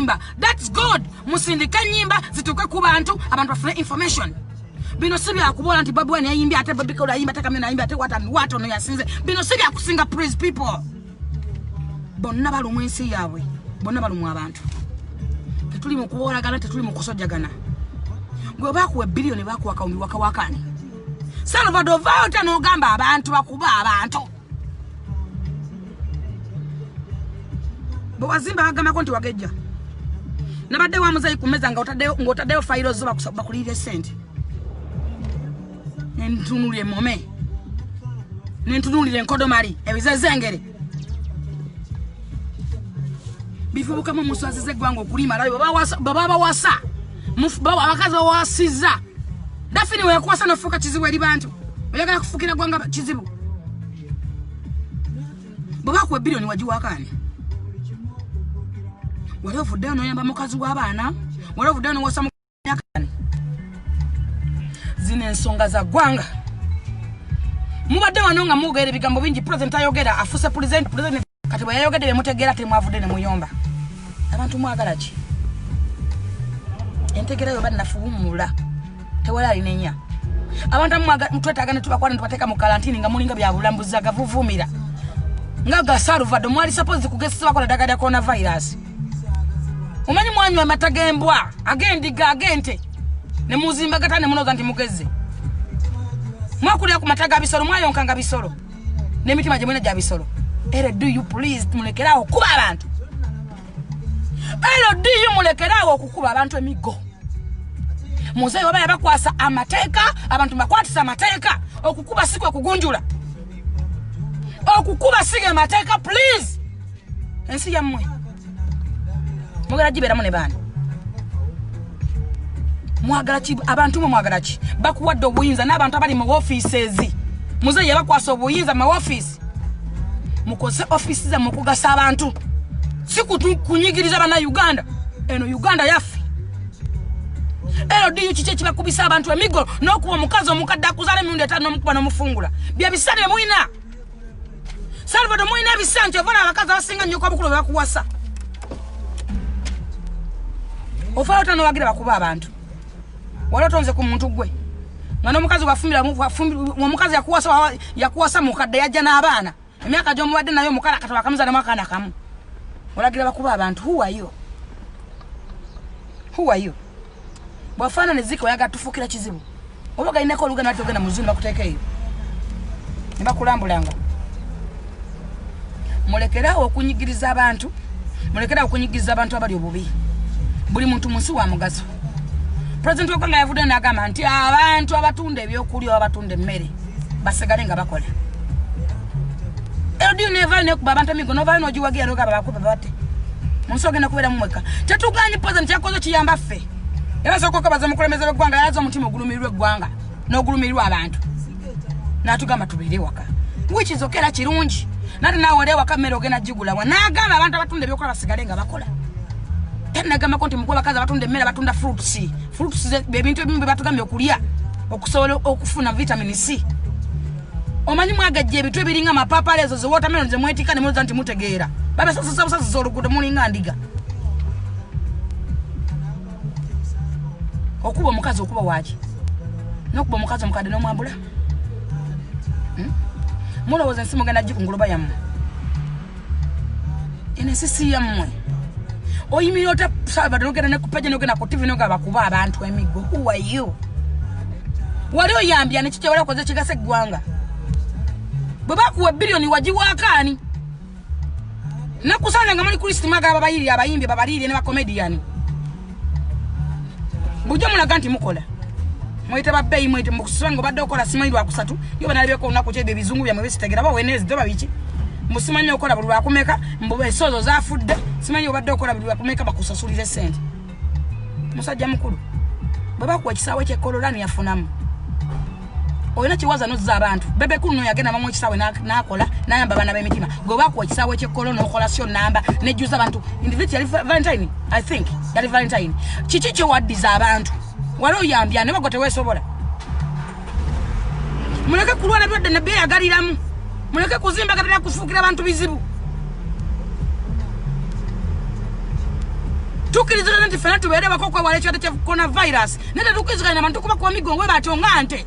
ennyimba, that's good. Musindike ennyimba zituuke ku bantu, abantu bafune information. Bino si byakubola nti Bobi Wine yayimbye, ate Bobi Wine ayimbye, ate Chameleone ayimbye, ate what and what, ono yasinze. Bino si byakusinga. Please people, bonna balumwa ensi yaabwe, bonna balumwa abantu. Tetuli mu kuboolagana, tetuli mu kusojjagana. Gwe bakuwa biliyoni, bakuwa kawumbi, wakawakani Salvador, ovaayo otya n'ogamba abantu bakuba abantu? Bwe wazimba bagambako nti wagejja. Nabadde wa muzeeyi ku meza nga ng'otaddeyo fayiro zo bakulirire sente. Nentunuulira emome, nentunuulira enkodomali, ebizezengere bifubukamu. Muswaziza eggwanga okulima. Labi baba bawasa, abakazi bawasiza. Dafini weyakuwasa nofuuka kizibu eri bantu. Oyagala kufuukira ggwanga kizibu. Bwe bakuwa biliyoni, wagiwakaani? Wali ovuddeyo noyamba mukazi w'abaana? Wali ovuddeyo nowasa mukani? Zino ensonga za ggwanga. Mubadde wano nga mwogera ebigambo bingi. President ayogera, afuse president, president. Kati bwe yayogedde byemutegeera, temwavudde ne muyomba. Abantu mwagala ki? Entegeera yo bannafuwummula, tewali alinenya. Abantu amu twetaaga ne tubakwata ne tubateeka mu kalantini nga mulinga byabulambuzi agavuvumira nga ga Salvador. Mwali suppose kugezesa bakola ddagala lya coronavirus. Omanyi mwanywa amata g'embwa, ag'endiga, ag'ente ne muzimbagata ne mulowooza nti mugeze. Mwakulira ku mata ga bisolo, mwayonkanga bisolo n'emitima gye mulina gya bisolo. LDU, please, mulekeraawo okukuba abantu. LDU, mulekeraawo okukuba abantu emiggo. Muzeeyi waba yabakwasa amateeka, abantu bakwatisa amateeka. Okukuba si kwe kugunjula, okukuba si ge mateeka. Please, ensi yammwe mugala gibeeramu ne baana. Mwagala ki? Abantu mwe mwagala ki? Bakuwadde obuyinza n'abantu abali mu offices. Muzeeyi yabakwasa obuyinza mu ofiisi. Mukozese ofiisi zammwe okugasa abantu, si kunyigiriza bannayuganda. Eno Uganda yaffe. LDU, kiki ekibakubisa abantu emigo n'okuba omukazi omukadde akuzaala emirundi 5 n'omukuba n'omufungula? Bye bisa bye mulina. Salvador, mulina ebisa nti ovala abakazi abasinga nnyo obukulu bwe bakuwasa. Ofaayo otya n'owagira bakuba abantu? Wali otonze ku muntu gwe nga n'omukazi wafumbira omukazi yakuwasa, yakuwasa mukadde, yajja n'abaana, emyaka gy'omuwadde naye omukala kati wakamuzalamu akaana kamu, olagira bakuba abantu. Who are you? Who are you? Bwafaanana ezika oyagala tufuukira kizibu. Oba galinako oluganda ati ogenda mu zoo bakuteeka eyo ne bakulambulanga. Mulekeraawo okunyigiriza abantu, mulekeraawo okunyigiriza abantu abali obubi. Buli muntu mu nsi wa mugaso. Pulezidenti w'eggwanga yavuddeyo n'agamba nti abantu abatunda ebyokulya oba abatunda emmere basigale nga bakola. LDU nevayo nekuba abantu emigo, novayo nogiwagira nogamba bakuba bate. Mu nsi ogenda kubeeramu mwekka. Tetuganyi pulezidenti yakoze kiyamba ffe, era sooka okabaza omukulembeze w'eggwanga yalaze omutima ogulumirirwa eggwanga n'ogulumirirwa abantu n'atugamba tubeere waka, which is okay, era kirungi. Nate naawe oli ewaka, mmere ogenda gigulawa? N'agamba abantu abatunda ebyokola basigale nga bakola. Tanagambako nti mukuba abakazi abatunda emmere, abatunda fruits. Fruits ebintu ebimu bye batugambye okulya okusobola okufuna vitamin C. Omanyi mwagajja ebintu ebiringa amapapala, ezo ze watermelon zemwetika ne mulowooza nti mutegeera. Babasasasa busasasa oluguudo, mulinga ndiga. Okuba omukazi, okuba waki nokuba omukazi omukadde n'omwambula? Mulowooza ensi mugenda gikunguluba yammwe? Eno ensi si yammwe. Oyimirira ota, Salvador, nogenda ne ku page, nogenda ku TV, nogamba bakuba abantu emiggo? Who are you? Wali oyambya nekiki? Wali okoze kigasa eggwanga? Bwe bakuwa biliyoni, wagiwaakaani? Nakusanze nga muli kristi, mwagala babayirire abayimbi, babalirire ne bacomedian. Bulijjo mulaga nti mukola, mwete babbeeyi, mwete mukusula nga obadde okola simanyi lwakusatu yo banalabyeko olunaku kyebyo ebizungu byammwe bisitegera ba Wednesday oba biki. Musimanyi okola buli lwakumeka, mbu esoozo zafudde. Simanyi obadde okola buli lwakumeka bakusasulire sente. Musajja mukulu, bwe bakuwa ekisaawe kyekkololani yafunamu, olina kiwaza nozza abantu. Bebe Cool no yagenda bamu ekisaawe n'akola n'ayamba abaana b'emitima. Gwe bakuwa ekisaawe ky'ekkolo n'okola syo namba nejjuza abantu. Individual yali Valentine, I think yali Valentine. Kiki kyewaddiza abantu? Wali oyambya ne bagwe teweesobola. Muleke kulwala byodde ne byeyagaliramu, muleke kuzimbagatira kufuukira abantu bizibu. Tukkiriziganya nti ffenna tubeere waka okwewala ekirwadde kya coronavirus, naye tetukkiriziganya abantu kubakuba miggo ngwe batyo nga nte.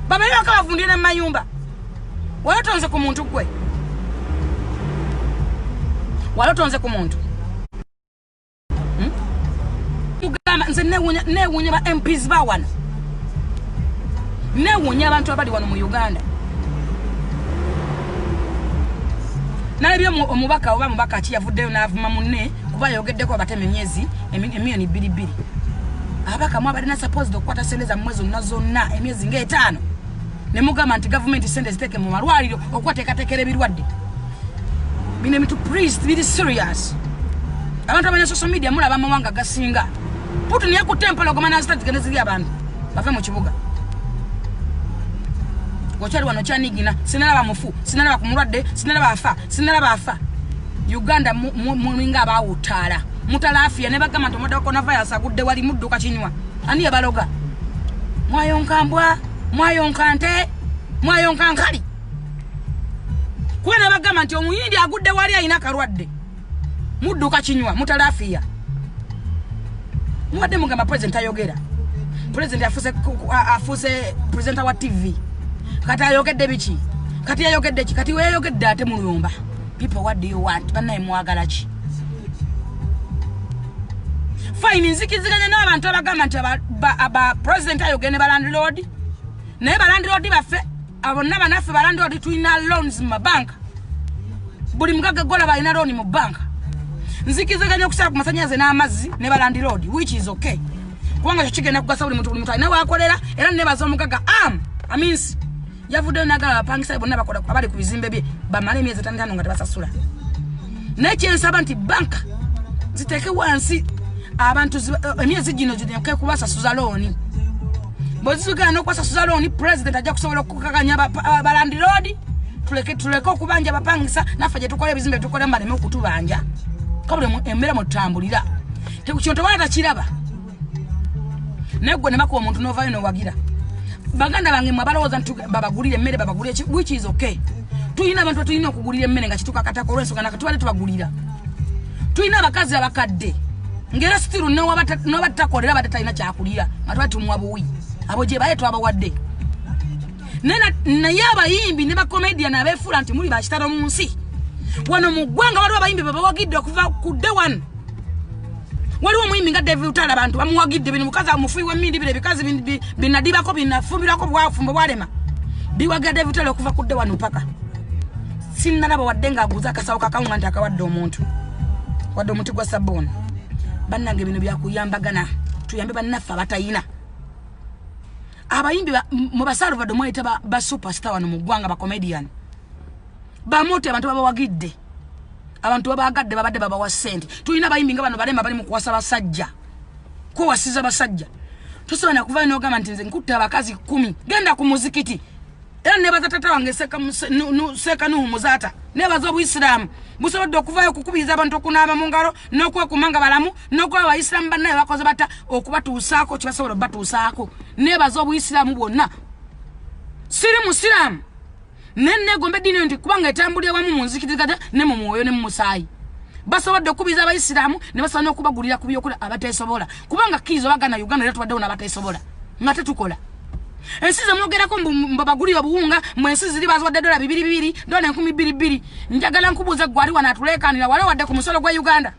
Babeere waka bavundire mu mayumba. Wali otonze ku muntu gwe? Wali otonze ku muntu? Mugamba nze neewuunya ba MPs ba wano. Neewuunya abantu abali wano mu Uganda. Nalabye omubaka oba mubaka ki yavuddeyo n'avuma munne kuba ayogeddeko abatema emyezi emiliyoni bbiri bbiri. Ababaka mwe abalina supposed okukwata ssente zammwe zonna zonna emyezi ng'etaano ne mugamba nti gavumenti ssente ziteeke mu malwaliro okwateekateekera ebirwadde. Bino ebintu please biri serious. Abantu abanya social media mulaba amawanga gasinga. Putin yakutte empologoma n'azita zigende ziri abantu bave mu kibuga. Okyali wano kyanigina, sinalaba mufu, sinalaba ku mulwadde, sinalaba afa, sinalaba afa. Uganda mulinga abaawutaala. Mutalaafia ne bagamba nti omulwadde wa coronavirus agudde wali mudduka kinywa. Ani yabaloga? Mwayonka mbwa, mwayonka nte, mwayonka nkali. Kuba ne bagamba nti omuyindi agudde wali alina akalwadde. Mudduka kinywa, mutalaafia. Mubadde mugamba president ayogera. President afuuse presenter wa TV. Kati ayogedde biki? Kati ayogedde ki? Kati weyayogedde ate mulumba. People, what do you want? Bannaye mwagala ki? Fine, nzikiziganya n'abantu abagamba nti aba president ayogedde ne ba landlord. Naye ba landlord baffe, abo bonna bannaffe ba landlord tulina loans mu mabanka. Buli mugagga gw'olaba alina loan mu banka. Nzikiziganya okusala ku masannyalaze n'amazzi ne ba landlord, which is okay. Kubanga kyo kigenda kugasa buli muntu, buli muntu alina w'akolera, era nebaza omugagga Amins. Yavuddeyo n'agala abapangisa bonna bakola abali ku bizimbe bye bamale emyezi etaano nga tebasasula. Naye kyensaba nti banka ziteeke wansi abantu emyezi gino gireke kubasasuza looni. Bwe zizigana n'okubasasuza looni, president ajja kusobola okukakanya ba landlord, tuleke okubanja abapangisa, naffe gye tukola ebizimbe tukola baleme okutubanja. Kabule embeera mwe tutambulira. Kino tewali atakiraba. Naye ggwe ne bakuwa omuntu n'ovaayo n'owagira. Baganda bange mwe abalowooza nti babagulire emmere, babagulire ki, which is okay. Tulina abantu betulina okugulira emmere nga kitukakatako olw'ensonga naka tubadde tubagulira. Tulina abakazi abakadde ng'era still n'oba takolera abadde talina kyakulya nga tubadde tumuwa buwi. Abo gye baye twabawadde. Naye abayimbi ne bakomedian abeefuula nti muli bakitalo mu nsi. Wano mu ggwanga waliwo abayimbi babawagidde okuva ku day one. Waliwo omuyimbi nga David Lutalo abantu bamuwagidde bino mukazi amufuyi w'emmindi bino ebikazi binadibako binafumbirako bwafumbo bwalema. Biwagira David Lutalo okuva ku day one mpaka. Sinnalaba wadde ng'aguza akasawo k'akawunga nti akawadde omuntu. Wadde omuti gwa sabbuuni. Bannange bino byakuyambagana. Tuyambe bannaffe abatayina. Abayimbi mu ba Salvador mwayita ba superstar wano mu ggwanga ba comedian. Bamuti abantu babawagidde. Abantu babaagadde babadde babawa ssente. Tulina abayimbi nga bano balema bali mu kuwasa basajja. Kwewasiza basajja. Tosobola na kuvaayo n'ogamba nti nze nkutte abakazi 10. Genda ku muzikiti. Era nebaza taata wange Seeka Nuhu Muzaata. Nebaza Obuyisiraamu. Busobodde okuvaayo okukubiriza abantu okunaaba mu ngalo n'okwekuuma nga balamu n'okulaba Abayisiraamu bannaabwe bakoze batya okubatuusaako kye basobola okubatuusaako. Nebaza Obuyisiraamu bwonna. Siri Musiraamu. Naye neegomba eddiini eyo nti kubanga etambulira wamu mu nzikiriza ne mu mwoyo ne mu musaayi. Basobodde okukubiriza Abayisiraamu ne basobola n'okubagulira ku byokulya abateesobola. Kubanga kkiriza oba gaana Uganda era tubaddewo n'abateesobola. Nga tetukola. Ensi ze mwogerako mbu mbabagulire obuwunga, mwe ensi ziri baziwadde dola bibiri bibiri, dola enkumi bbiri bbiri. Njagala nkubuuze ggwe ali wano atuleekaanira, wali owadde ku musolo gwa Uganda?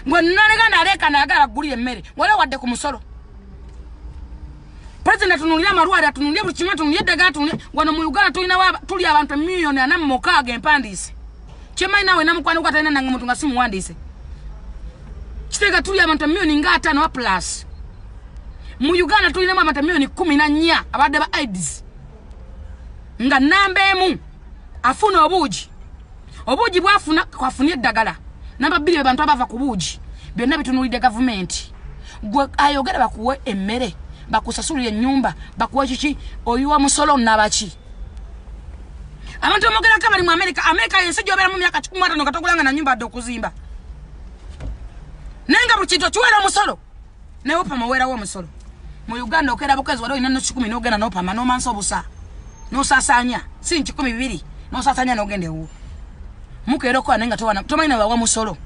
Gwe nnaleganda aleekaana ayagala bagulire emmere, wali owadde ku musolo? President atunuulire amalwaliro, atunuulire buli kimu, atunuulire eddagala, atunuulire. Wano mu Uganda tuli abantu emiliyoni ana mu mukaaga empandiise. Kyemmanyi naawe namukwano gwo atalina nange muntu nga si muwandiise. Kitegeeza tuli abantu emiliyoni nga ataano wa plus. Mu Uganda tulinamu abantu emiliyoni 14 abadde ba AIDS. Nga namba emu afuna obuugi. Obuugi bw'afuna kwafunye eddagala. Namba 2 be bantu abava ku buugi. Byonna bitunuulidde gavumenti. Gwe ayogera bakuwe emmere, bakusasulire ennyumba, bakuwe kiki, oyiwa musolo nabaki. Abantu bamwogerako abali mu America, America y'ensi gy'obeeramu myaka 150 nga togulanga na nnyumba adde okuzimba. Naye nga buli kintu okiweera omusolo. Naye opama oweerawo omusolo. Mu Uganda okeera bukezi wali olina no 10 n'ogenda n'opama n'omansa obusa. N'osaasaanya, si 2,000, n'osaasaanya n'ogenda ewuwo. Mukeera okukola naye nga tomanyi na bawa musolo.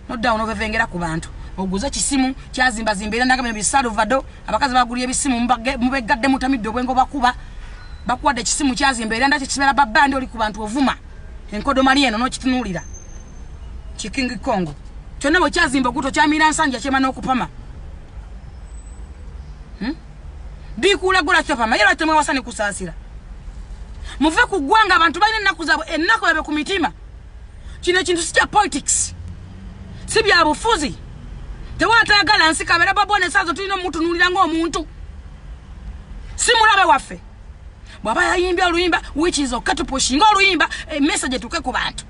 Noddawo novevengera ku bantu. Oguze kisimu kyazimbazimba era ndagamba ebisalvado abakazi bagulya ebisimu mubegadde mutamidde obwengo bakuba. Bakuwadde ekisimu kyazimba era ndakyo kibeera babandi oli ku bantu ovuma. Enkodo mali eno n'okitunuulira. Kikingi Kongo. Kyonna bwe kyazimba oguto kyamira nsanja kyema n'okupama. Dikuula gola kyopama era temwewasa ne kusaasira. Muve ku ggwanga abantu balina ennaku zaabwe ennaku yaabwe ku mitima. Kino ekintu si kya politics. Si bya bufuzi. Tewatayagala nsi kabeera babona esaazo tulina omutunuulira ng'omuntu. Si mulabe waffe. Bw'aba yayimbye oluyimba which is okay to push ng'oluyimba message etuuke ku bantu.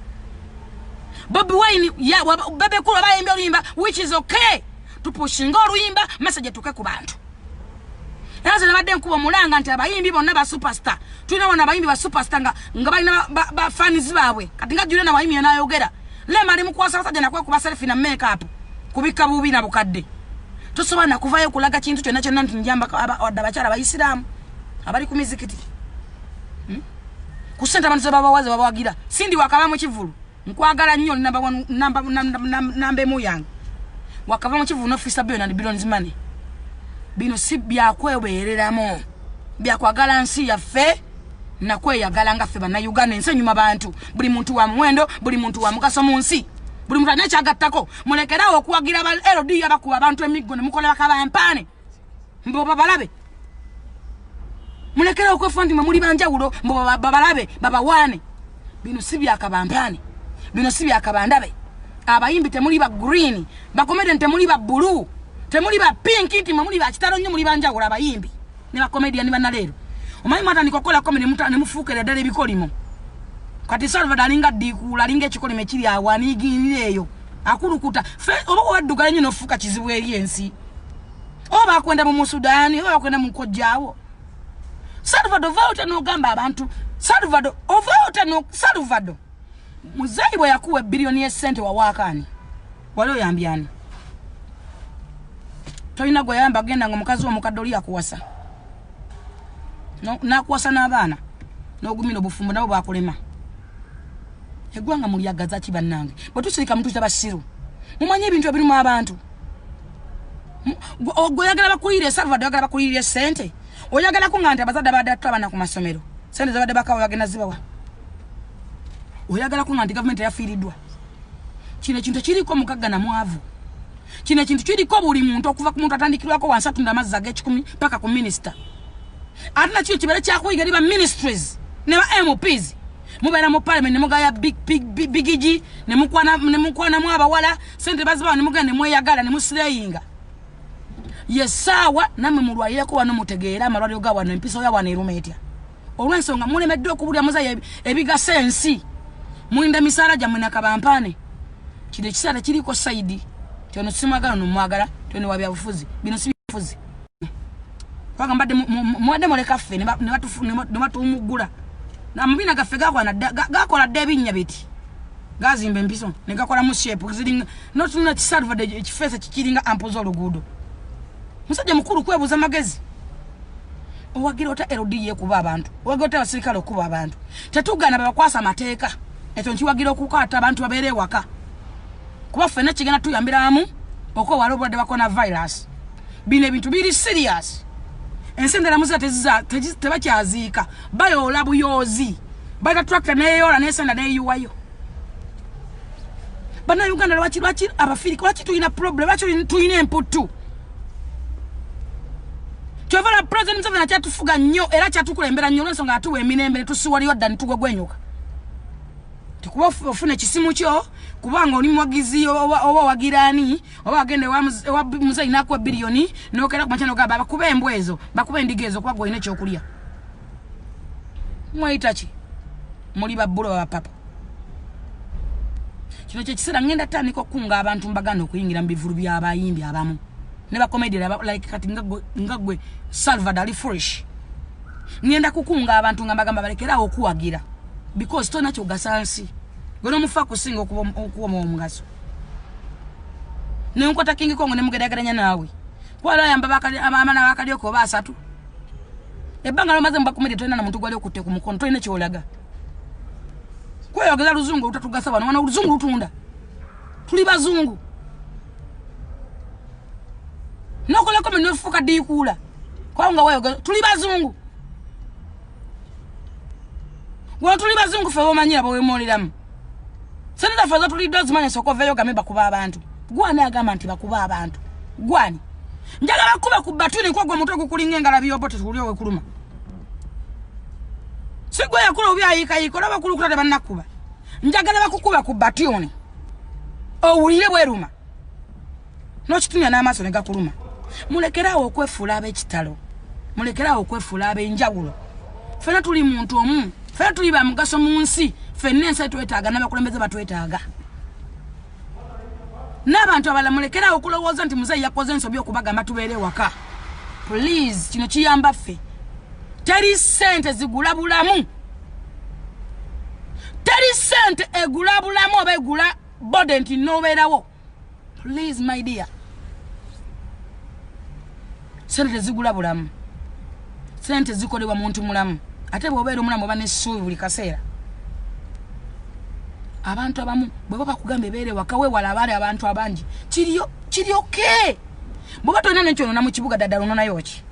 Bobi Wine Bebe Cool aba yayimbye oluyimba which is okay to push ng'oluyimba message etuuke ku bantu. Era nze nabadde nkuba omulanga nti abayimbi bonna ba superstar. Tulina wano abayimbi ba superstar nga balina ba fans baabwe. Kati nga Juliana Wayimbi n'ayogera. Lema ali mu kuwasa abasajja nakwekuba selfie na make up. Kubikka bubi na bukadde. Tosobola na kuvayo kulaga kintu kyonna kyonna nti njamba wadde abakyala abayisiraamu abali ku mizikiti. Ku ssente abantu ze babawa ze babawagira. Sindi wakaba mu kivvulu. Nkwagala nnyo namba emu yange. Wakava mu kivvulu n'ofiisa billion and billions money. Bino si byakwebeereramu. Byakwagala nsi yaffe nakweyagala nga ffe bannayuganda ensi enyuma bantu. Buli muntu wa muwendo, buli muntu wa mugaso mu nsi. Buli muntu alina kyagattako. Mulekerawo okuwagira ba LD abakuba abantu emiggo ne mukola bakabampaane. Mbo babalabe. Mulekerawo okwefuula nti mwe muli banjawulo, mbo babalabe, babawaane. Bino si byakabampaane. Bino si byakabandabe. Abayimbi temuli ba green, ba comedian temuli ba blue, temuli ba pink nti mwe muli ba kitalo nnyo muli banjawulo abayimbi ne ba comedian bannaleero. Omanyi mwatandika okukola comedy ne mufuukira ddala ebikolimo. Kati Salvador alinga ddiikuula, alinga ekikolimo ekiri awo aniigiirira eyo. Akulukuta. Ffe oba waddugala nnyo n'ofuuka kizibu eri ensi. Oba bakwenda mu Musudaani, oba bakwenda mu kojjaawo. Salvador ovaayo otya n'ogamba abantu, Salvador ovaayo otya no Salvador. Muzeeyi bwe yakuwa ebbiliyoni y'essente wawaakaani? Wali oyambye ani? Tolina gwe yayamba genda nga omukazi omukadde oli yakuwasa. N'akuwasa n'abaana n'ogumira obufumbo nabo bwakulema. Eggwanga mulyagaza ki bannange? Bwe tusirika mutuyita basiru. Mumanyi ebintu ebirimu abantu. Gwe oyagala bakulire Salvador, oyagala bakulire ssente. Oyagala kunga nti abazadde abadde atwala abaana ku masomero. Ssente zabadde bakawa bagenda zibawa. Oyagala kunga nti gavumenti yafiiriddwa. Kino ekintu kiriko mugagga na mwavu. Kino ekintu kiriko buli muntu okuva ku muntu atandikirwako wansi atunda amazzi ag'ekikumi paka ku minisita. Ate nakyo kibeere kyakuyiga eri ba ministries ne ba MPs. Mubeera mu parliament ne mugaya bigigi ne mukwanamu abawala ssente bazibawa ne mugenda ne mweyagala ne musireyinga. Ye ssaawa nammwe mulwalireko wano mutegeere amalwaliro ga wano empiso ya wano eruma etya. Olw'ensonga mulemeddwa okubulira muzayi ebigasa ensi. Mulinda misaala gyammwe nakabampaane. Kino ekiseera tekiriiko sayidi. Nti ono simwagala ono mwagala, nti ono wa byabufuzi. Bino si byabufuzi. Kubanga mbadde muleka ffe ne batumuggula. Amabiina gaffe gakola dda ebinnya biti. Gazimba empiso ne gakolamu shape ziringa n'otunula kisalvador ekifeesa kikiringa ampo z'oluguudo. Musajja mukulu kwebuuza magezi. Owagira ota LD yekuba abantu, owagira ota abasirikale okuba abantu. Tetugaana babakwasa amateeka. Ekyo nkiwagira okukwata abantu babeere ewaka. Kuba ffenna kigenda tuyambira wamu okwewala obulwadde bwa coronavirus. Bino ebintu biri serious. Ensi endala muzira tebakyaziika, bayoola buyoozi. Bayita tractor neeyoola n'esenda neeyiwayo. Bannayuganda lwaki abafirika, lwaki tulina problem, lwaki tulina emputtu? Kyova la President Museveni akyatufuga nnyo era akyatukulembera nnyo olw'ensonga atuwa emirembe ne tusiwaliyo dda ne tugwegwenyuka. Tikuba ofuna ekisimu kyo kubanga oli muwagizi oba owagira ani oba wagenda ewa muzeeyi n'akuwa biliyoni n'okeera ku makya n'ogamba bakube embwa ezo, bakube endiga ezo kuba gwe olina ekyokulya. Mweyita ki? Muli ba bbulo ba papa. Kino kye kiseera ngenda tandika okukunga abantu mbaganda okuyingira mu bivulu by'abayimbi abamu ne ba comedian aba like kati nga gwe Salvador ali fresh. Ngenda kukunga abantu nga mbagamba balekerawo okuwagira because tolina ky'ogasa nsi. Gwe n'omufa kusinga okuwoma omugaso. Ne nkwata King Kong ne mugeraageranya naawe. Kuba ayamba abaana b'akalyoka oba asatu. Ebbanga ly'omaze mu bakomedi tolina na muntu gwali okutte ku mukono, tolina ky'olaga. Kweyogeza luzungu olutatugasa wano, wano oluzungu lutunda. Tuli bazungu. Nokola comment nofuka dikula. Kwa nga wewe tuli bazungu. Wano tuli bazungu fe bomanyira bo wemoliramu. Sente faza tuli dozi manya soko veyo gameba kuba abantu. Gwani agamba nti bakuba abantu. Gwani. Njagala kuba kubatuni kwa gwa mutwe gukulinga engala biyobote tulio wekuluma. Sigwe yakula obi ayika yiko laba kulukula tebannakuba. Njagala bakukuba kubatuni. Owulire bweruma. N'okitunya n'amaaso ne gakuluma. Mulekerawo okwefuula ab'ekitalo. Mulekerawo okwefuula ab'enjawulo. Ffenna tuli muntu omu. Ffenna tuli ba mugaso mu nsi. Ffenna ensi etwetaaga n'abakulembeze batwetaaga. N'abantu abalala mulekerawo okulowooza nti muzeeyi yakoze ensobi okubagamba tubeere waka. Please, kino kiyamba ffe. Teri ssente zigula bulamu. Teri ssente egula bulamu oba egula bode nti n'obeerawo. Please my dear. Sente zigula bulamu. Sente zikolebwa muntu mulamu. Ate bw'obeera omulamu oba n'essuubi buli kaseera. Abantu abamu bwe baba bakugamba ebeere waka weewala abaali abantu abangi. Kiri okay. Bw'oba tolina n'ekyonoona mu kibuga ddala ononayo ki?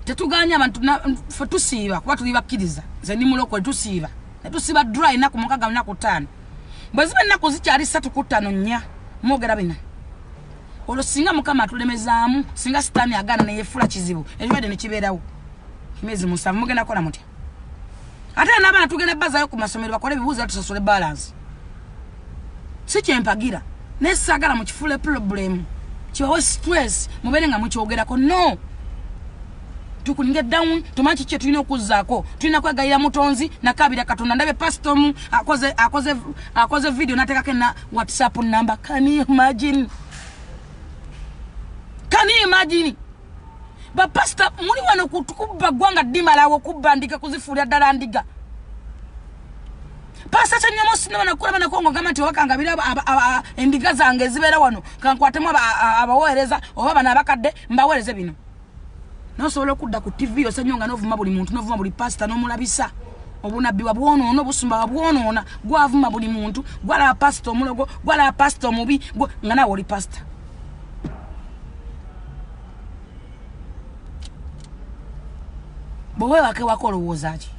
Tetuganya abantu ffe tusiiba kuba tuli bakkiriza. Nze ndi mulokole tusiiba. Ne tusiiba dry ennaku 6 nnaku 5. Bwe ziba ennaku zikyali 3 ku 5 4 mwogera bina. Olwo singa Mukama atulemezaamu, singa Sitaani agaana ne yeefuula kizibu, ekirwadde ne kibeerawo. Emyezi 7 mugenda kukola mutya? Ate n'abaana tugenda bazaayo ku masomero bakole ebibuuzo tusasule balance. Si kyempagira, naye saagala mukifuule problem. Kibawe stress, mubeere nga mukyogerako. No. Tukulinge down, tumanyi kiki tulina okuzzaako. Tulina kwegayira mutonzi nakabira Katonda. Ndabe pastor omu akoze video n'ateekako na WhatsApp number. Can you imagine? Can you imagine? Ba pastor muli wano kutukubba ggwanga ddimalawo kubba ndiga kuzifuulira ddala ndiga. Pastor Kyenyomo sinaba nakulaba nako ng'ogamba nti owakangabira endiga zange ezibeera wano kankwatemu abaweereza oba bano abakadde mbaweereze bino. N'osobola okudda ku TV yo Ssenyonga n'ovuma buli muntu n'ovuma buli pastor n'omulabisa. Obunabbi wabwonoona, obusumba wabwonoona, gwavuma buli muntu, gwalaba pastor omulogo, gwalaba pastor omubi, nga naawe oli pastor. Bw'oba wewaka ewaka olowooza ki?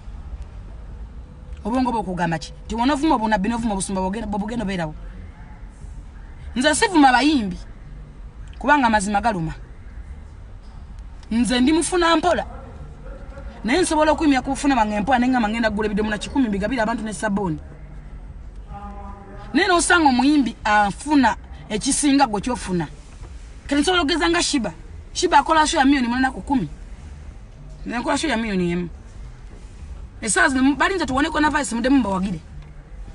Obwongo bw'okugamba ki? Nti w'onoovuma obunabbi n'ovuma obusumba bw'obugenda obeerawo. Nze sivuma bayimbi kubanga amazima galuma. Nze ndi mufuna mpola. Naye nsobola okuyimya ku bufuna bwange mpola ne ngamba ngenda kugula ebidomola 10 mbigabire abantu ne sabbuuni. Naye n'osanga omuyimbi afuna ekisinga gwe ky'ofuna. Kati nsobola okugeza nga Shiba. Shiba akola show ya 800,000 ku 10. Nkola show ya 1 million. Essaawa zino balinze tuwone coronavirus muddemu mbawagire.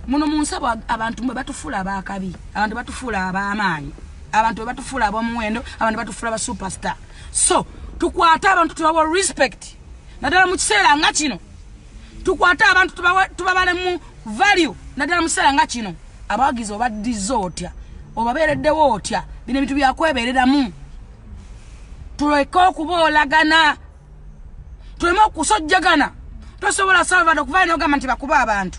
Muno mu nsabo abantu mwe batufuula abakabi, abantu batufuula ab'amaanyi, abantu batufuula ab'omuwendo, abantu batufuula ba superstar. So tukwate abantu tubawe respect. Naddala mu kiseera nga kino. Tukwate abantu tubabalemu value naddala mu kiseera nga kino. Abawagizi obaddiza otya? Obabeereddewo otya? Bino ebintu byakwebeereramu. Tuleke okuboolagana. Tuleme okusojjagana. Tosobola Salvador okuvayo n'ogamba nti bakuba abantu.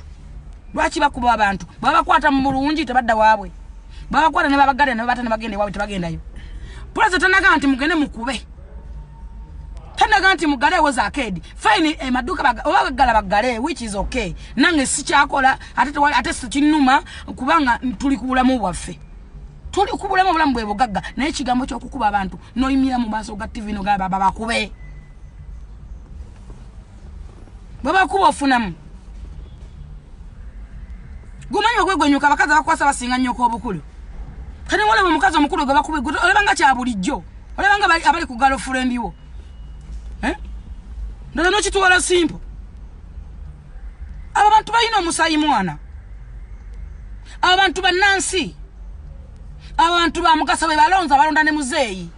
Lwaki bakuba abantu? Bwe babakwata mu bulungi tebadda waabwe. Babakwata ne babaggalira ne babata ne bagenda ewaabwe tebagendayo. Pulezidenti tanagamba nti mugende mukube. Tanagamba nti muggaleewo za arcade. Fine, emaduuka oba baggala baggale, which is okay. Nange sikyakola, ate sikinnuma kubanga tuli ku bulamu bwaffe. Tuli ku bulamu, obulamu bwe bugagga. Naye ekigambo ky'okukuba abantu n'oyimirira mu maaso ga TV n'ogamba babakube. Bwe bakuba ofunamu. Gumanyi ogwegwenyuka abakazi abakwasa basinga nnyo obukulu. Kati walaba omukazi omukulu gwe bakuba, olaba nga kya bulijjo. Olaba nga abali ku girlfriend wo. Ndowooza n'okitwala simple. Abo bantu balina omusaayi mwana. Abo bantu bannansi. Abo bantu ba mugaso be balonza balonda ne muzeeyi.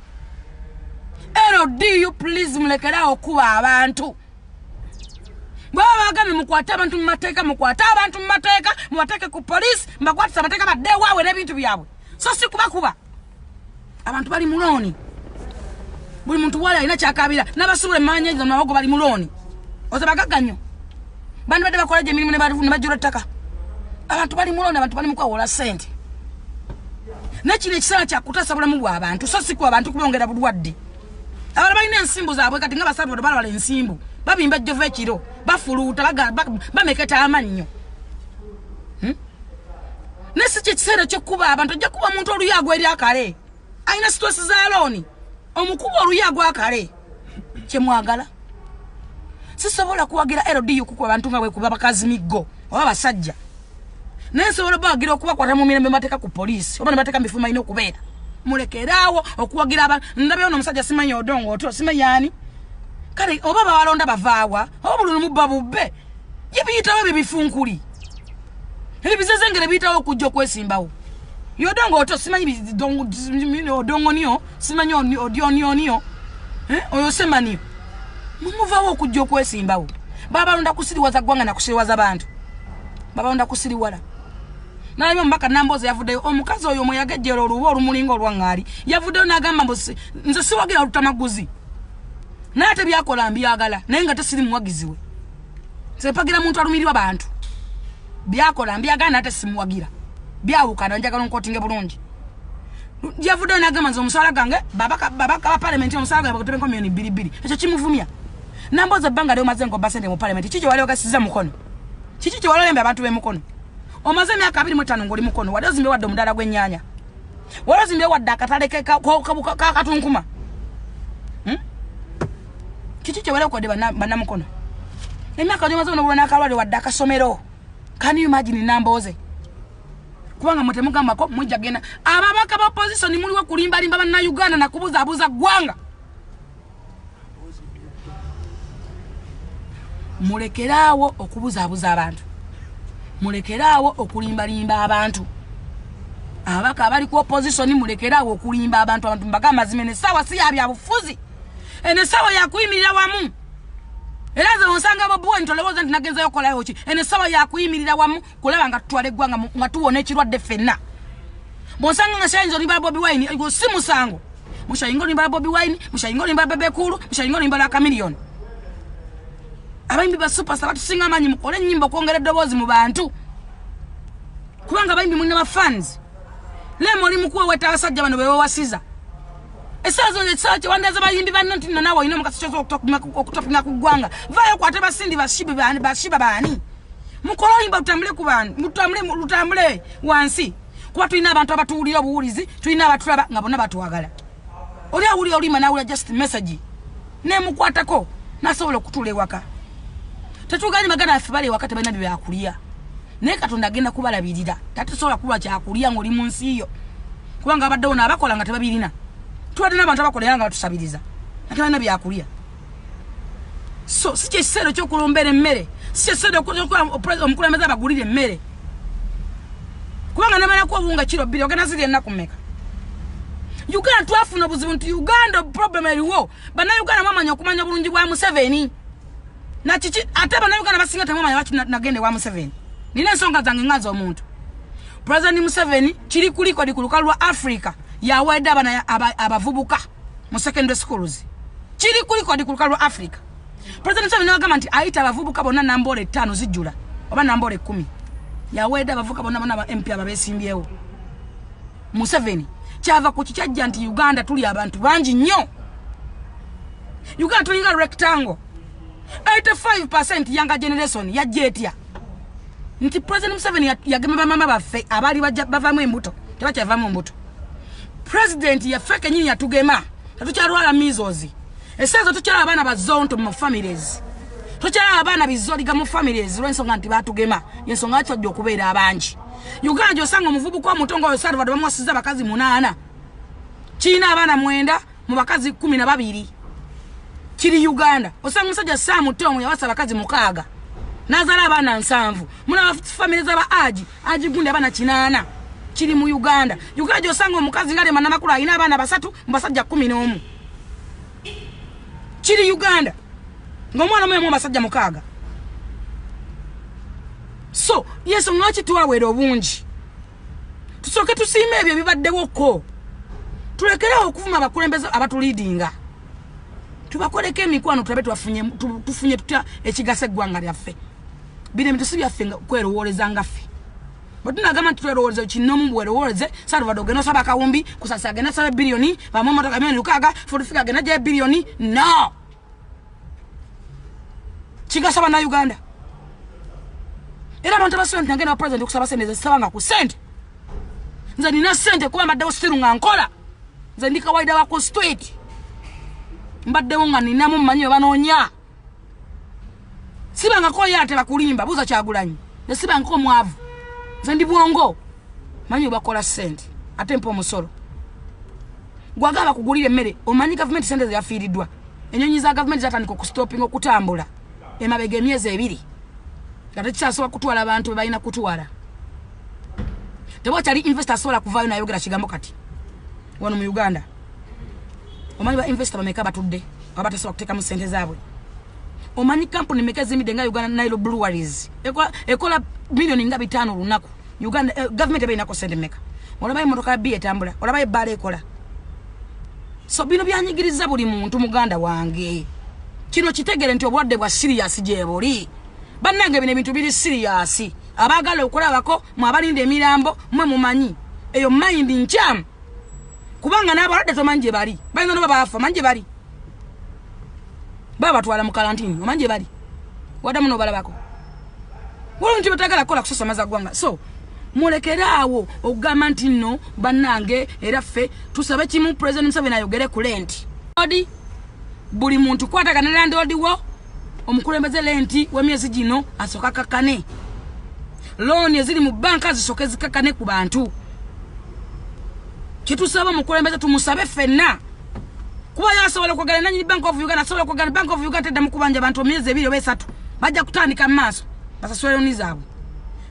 LDU please mulekeraawo okuba abantu. Bw'aba bagambye mukwate abantu mu mateeka, mukwate abantu mu mateeka, mubateeke ku poliisi, mubakwatise amateeka badde ewaabwe n'ebintu byabwe. So si kubakuba. Abantu bali mu looni. Buli muntu wali alina kyakaabira. N'abasubula emmwanyi ezo mawogo bali mu looni. Ozo bagagga nnyo. Bandi badde bakola gye emirimu ne bajjula ettaka. Abantu bali mu looni, abantu bali mu kwewola ssente. Naye kino ekiseera kyakutaasa bulamu bw'abantu, so si ku abantu kubongera bulwadde. Abalala balina ensimbu zaabwe kati nga basatu balwala ensimbu, babimba ejjovu ekiro, bafuluuta, bameketa amannyo. Naye si kyekiseera ky'okkuba abantu. Ojja kuba omuntu oluyi agwa eri akale, alina stress za loan, omukuba oluyi agwa akale. Kyemwagala sisobola kuwagira LDU kukuba abantu nga bwekuba bakazi miggo oba basajja, naye nsobola bawagira okubakwata mu mirembe, mateeka ku poliisi oba ne bateeka mu bifo malina okubeera. Mulekeraawo okuwagira abantu. Ndabyewo n'omusajja simanyi Odongo Otto simanyi ani, kale oba babalonda bavaawa oba buli lumu babubbe ye biyitawo ebyo bifunkuli ebyo bizezengere biyitawo okujja okwesimbawo. Yodongo Otto simanyi Odongonio simanyi Odionionio oyo Semaniyo, mumuvawo okujja okwesimbawo. Babalonda kusiriwaza ggwanga na kusiriwaza bantu, babalonda kusiriwala. Nalabye omubaka Nambooze yavuddeyo, omukazi oyo mwe yagejjera oluba olumulinga olwaŋŋaali, yavuddeyo n'agamba mbu nze siwagira Lutamaguzi, naye ate byakola mbyagala, naye nga tesiri muwagizi we. Nze mpagira muntu alumirirwa bantu, byakola mbyagala naye ate simuwagira, byawukana. Njagala onkotinge bulungi. Yavuddeyo n'agamba nze omusaala gange babaka ba palamenti omusaala gange bagutemeko 2 million. Ekyo kimuvumya. Nambooze, ebbanga lyomaze ng'obba ssente mu palamenti, kiki kyewali ogasiza mukono? Kiki kyewali olembe abantu b'emukono? Omaze emyaka 25 ng'oli mukono, wali ozimbye wadde omudaala gw'ennyaanya? Wali ozimbye wadde akatale kakatunkuma? Kiki kyewali okodde bannamukono emyaka gyomaze nobulwa n'akalwaliro wadde akasomero? Can you imagine, Nambooze? Kubanga mwe temugambako mujja genda. Ababaka ba opposition muliwo kulimbalimba bannayuganda nakubuzaabuza ggwanga. Mulekeraawo okubuzaabuza abantu, mulekeraawo okulimbalimba abantu. Ababaka abali ku opposition, mulekeraawo okulimba abantu. Abantu mbaga amazima, eno essaawa si ya byabufuzi, eno essaawa yakuyimirira wamu. Era nze onsanga Bobi Wine, tolowooza nti nagenzayo okukolayo ki. Eno essaawa yakuyimirira wamu kulaba nga tutwala eggwanga nga tuwona ekirwadde ffenna. Bw'onsanga nga kyayinza olimba Bobi Wine, ogwo si musango. Mushayinga olimba Bobi Wine, mushayinga olimba Bebe Cool, mushayinga olimba lwa Chameleone. Abayimbi ba superstar batusinga amaanyi, mukole ennyimba okwongera eddoboozi mu bantu, kubanga abayimbi mulina ba fans. Lema oli mukuweweta abasajja bano bewewasiza essaawa zino. Ekiseera kyewandaza bayimbi banno nti nno naawe olina omukasi kyosobola okutopinga ku ggwanga. Vaayo okwate basindi bashiba baani, bashiba baani, mukole oluyimba lutambule ku bantu, mutambule lutambule wansi, kuba tulina abantu abatuwulira obuwulizi, tulina abatulaba nga bonna batwagala. Oli awulira oluyimba n'awulira just message nemukwatako nasobola okutuula ewaka. Tetuganye baganda baffe bali ewaka tebalina bye byakulya, naye Katonda agenda kubalabirira. Tatesobola kuba kyakulya ng'oli mu nsi yo, kubanga abaddewo naabakola nga tebabirina. Tubadde n'abantu abakola era nga batusabiriza nga tebalina byakulya. So si kyekiseera ekyokulombera emmere, si kyekiseera omukulembeze abagulira emmere, kubanga nemalako obuwunga kiro 2 ogenda zirya ennaku mmeka? Uganda twafuna obuzibu nti Uganda problem eriwo, Bannayuganda mwamanya okumanya obulungi bwa Museveni nakiki, ate Bannayuganda basinga temwamanya lwaki nagenda ewa Museveni. Nina ensonga zange nga omuntu. President Museveni kiri kuliko ku lukalu lwa Africa yaweedde abaana abavubuka mu secondary schools, kiri kuliko ku lukalu lwa Africa. President Museveni agamba nti ayita abavubuka bonna, nambola 5 zijjula oba nambola 10, yaweedde abavubuka bonna bonna aba MP ababesimbyewo. Museveni kyava ku kikyajja nti Uganda tuli abantu bangi nnyo. Uganda tulinga rectangle, 85 younger generation yajja etya? Nti President Museveni yagema bamama baffe abaali bavamu embuto, tebakyavamu mbuto. President yaffe kenyini yatugema, tetukyalwala measles. Esaazo tukyala abaana bazonto mu families, tukyala abaana bizoliga mu families, lwensonga nti batugema. Yensonga lwaki twajja okubeera abangi. Uganda gyosanga omuvubuka omuto nga oyo Salvador bamuwasiza abakazi munaana, kirina abaana 9 mu bakazi 12. Kiri Uganda osanga omusajja Saamutongo yawasa abakazi 6 nazaala abaana 70. Mulaba famire z'aba aji agigundi abaana 80. Kiri mu Uganda. Uganda gyosanga omukazi nga Lema Namakulu alina abaana 3 mu basajja 11. Kiri Uganda ng'omwana omu yamu abasajja 6. So yensonga lwaki twawera obungi. Tusooke tusiime ebyo ebibaddewoko, tulekerewo okuvuma abakulembeze abatuleadinga, tubakoleko emikwano, tulabe tufunye tutya ekigasa eggwanga lyaffe. Bino ebintu si byaffe kwerowooleza nga ffe. Bwetunagamba nti twerowooze kinnomu bwerowooze, Salvador ogenda osaba akawumbi, Kusasa agenda asaba biliyoni, bamu emotoka 6 million, Fulfiga agenda ajjayo biliyoni. No, kigasa Bannayuganda. Era abantu abasuubira nti nagenda wa president okusaba sente, nze sisabanga ku sente. Nze nina sente kuba mbaddewo siru nga nkola. Nze ndi kawaida wa ku street, mbaddewo nga ninamu mmanyi we banoonya. Sibangako ye ate bakulimba, buuza Kyagulanyi. Nze sibangako omwavu, nze ndi bwongo, manyi webakola sente, ate mpa omusolo. Gwagamba bakugulira emmere, omanyi gavumenti sente zeyafiiriddwa? Enyonyi za gavumenti zatandika okustopinga okutambula emabega emyezi 2 nga tekikyasobola kutwala abantu be balina kutwala. Tewakyali investor asobola kuvaayo nayogera kigambo. Kati wano mu Uganda omanyi ba investor bameka batudde aba batasobola kuteekamu sente zaabwe? Omanyi kampuni meka ezimidde nga Uganda Nile Breweries ekola miliyoni nga 500 olunaku? Uganda gavumenti eba erinako sente meka? Olabayo emotoka ya bia etambula? Olabayo ebbaala ekola? So bino byanyigiriza buli muntu. Muganda wange, kino kitegere nti obulwadde bwa serious gye buli. Bannange, bino ebintu biri serious. Abaagala okulabako mwe abalinda emirambo, mwe mumanyi eyo mind nkyamu, kubanga n'abalwadde tomanyi gye bali. Bayinza noba baafa, omanyi gye bali? Baba batwala mu karantini, omanyi gye bali? Waddamu n'obalabako? Waliwo nti batagala kukola kusasamaza ggwanga. So mulekere awo okugamba nti nno bannange. Era ffe tusabe kimu, President Museveni ayogere ku rent. Odi buli muntu kwatagana landlord wo, omukulembeze rent w'emyezi gino asooka kakkane, looni eziri mu banka zisooke zikakkane ku bantu. Kitusaba omukulembeze, tumusabe ffenna, kuba yasobola okwogera nanyini Bank of Uganda, asobola okwogera Bank of Uganda teddamu kubanja bantu emyezi 2 oba 3. Bajja kutandika mu maaso basasule looni zaabwe.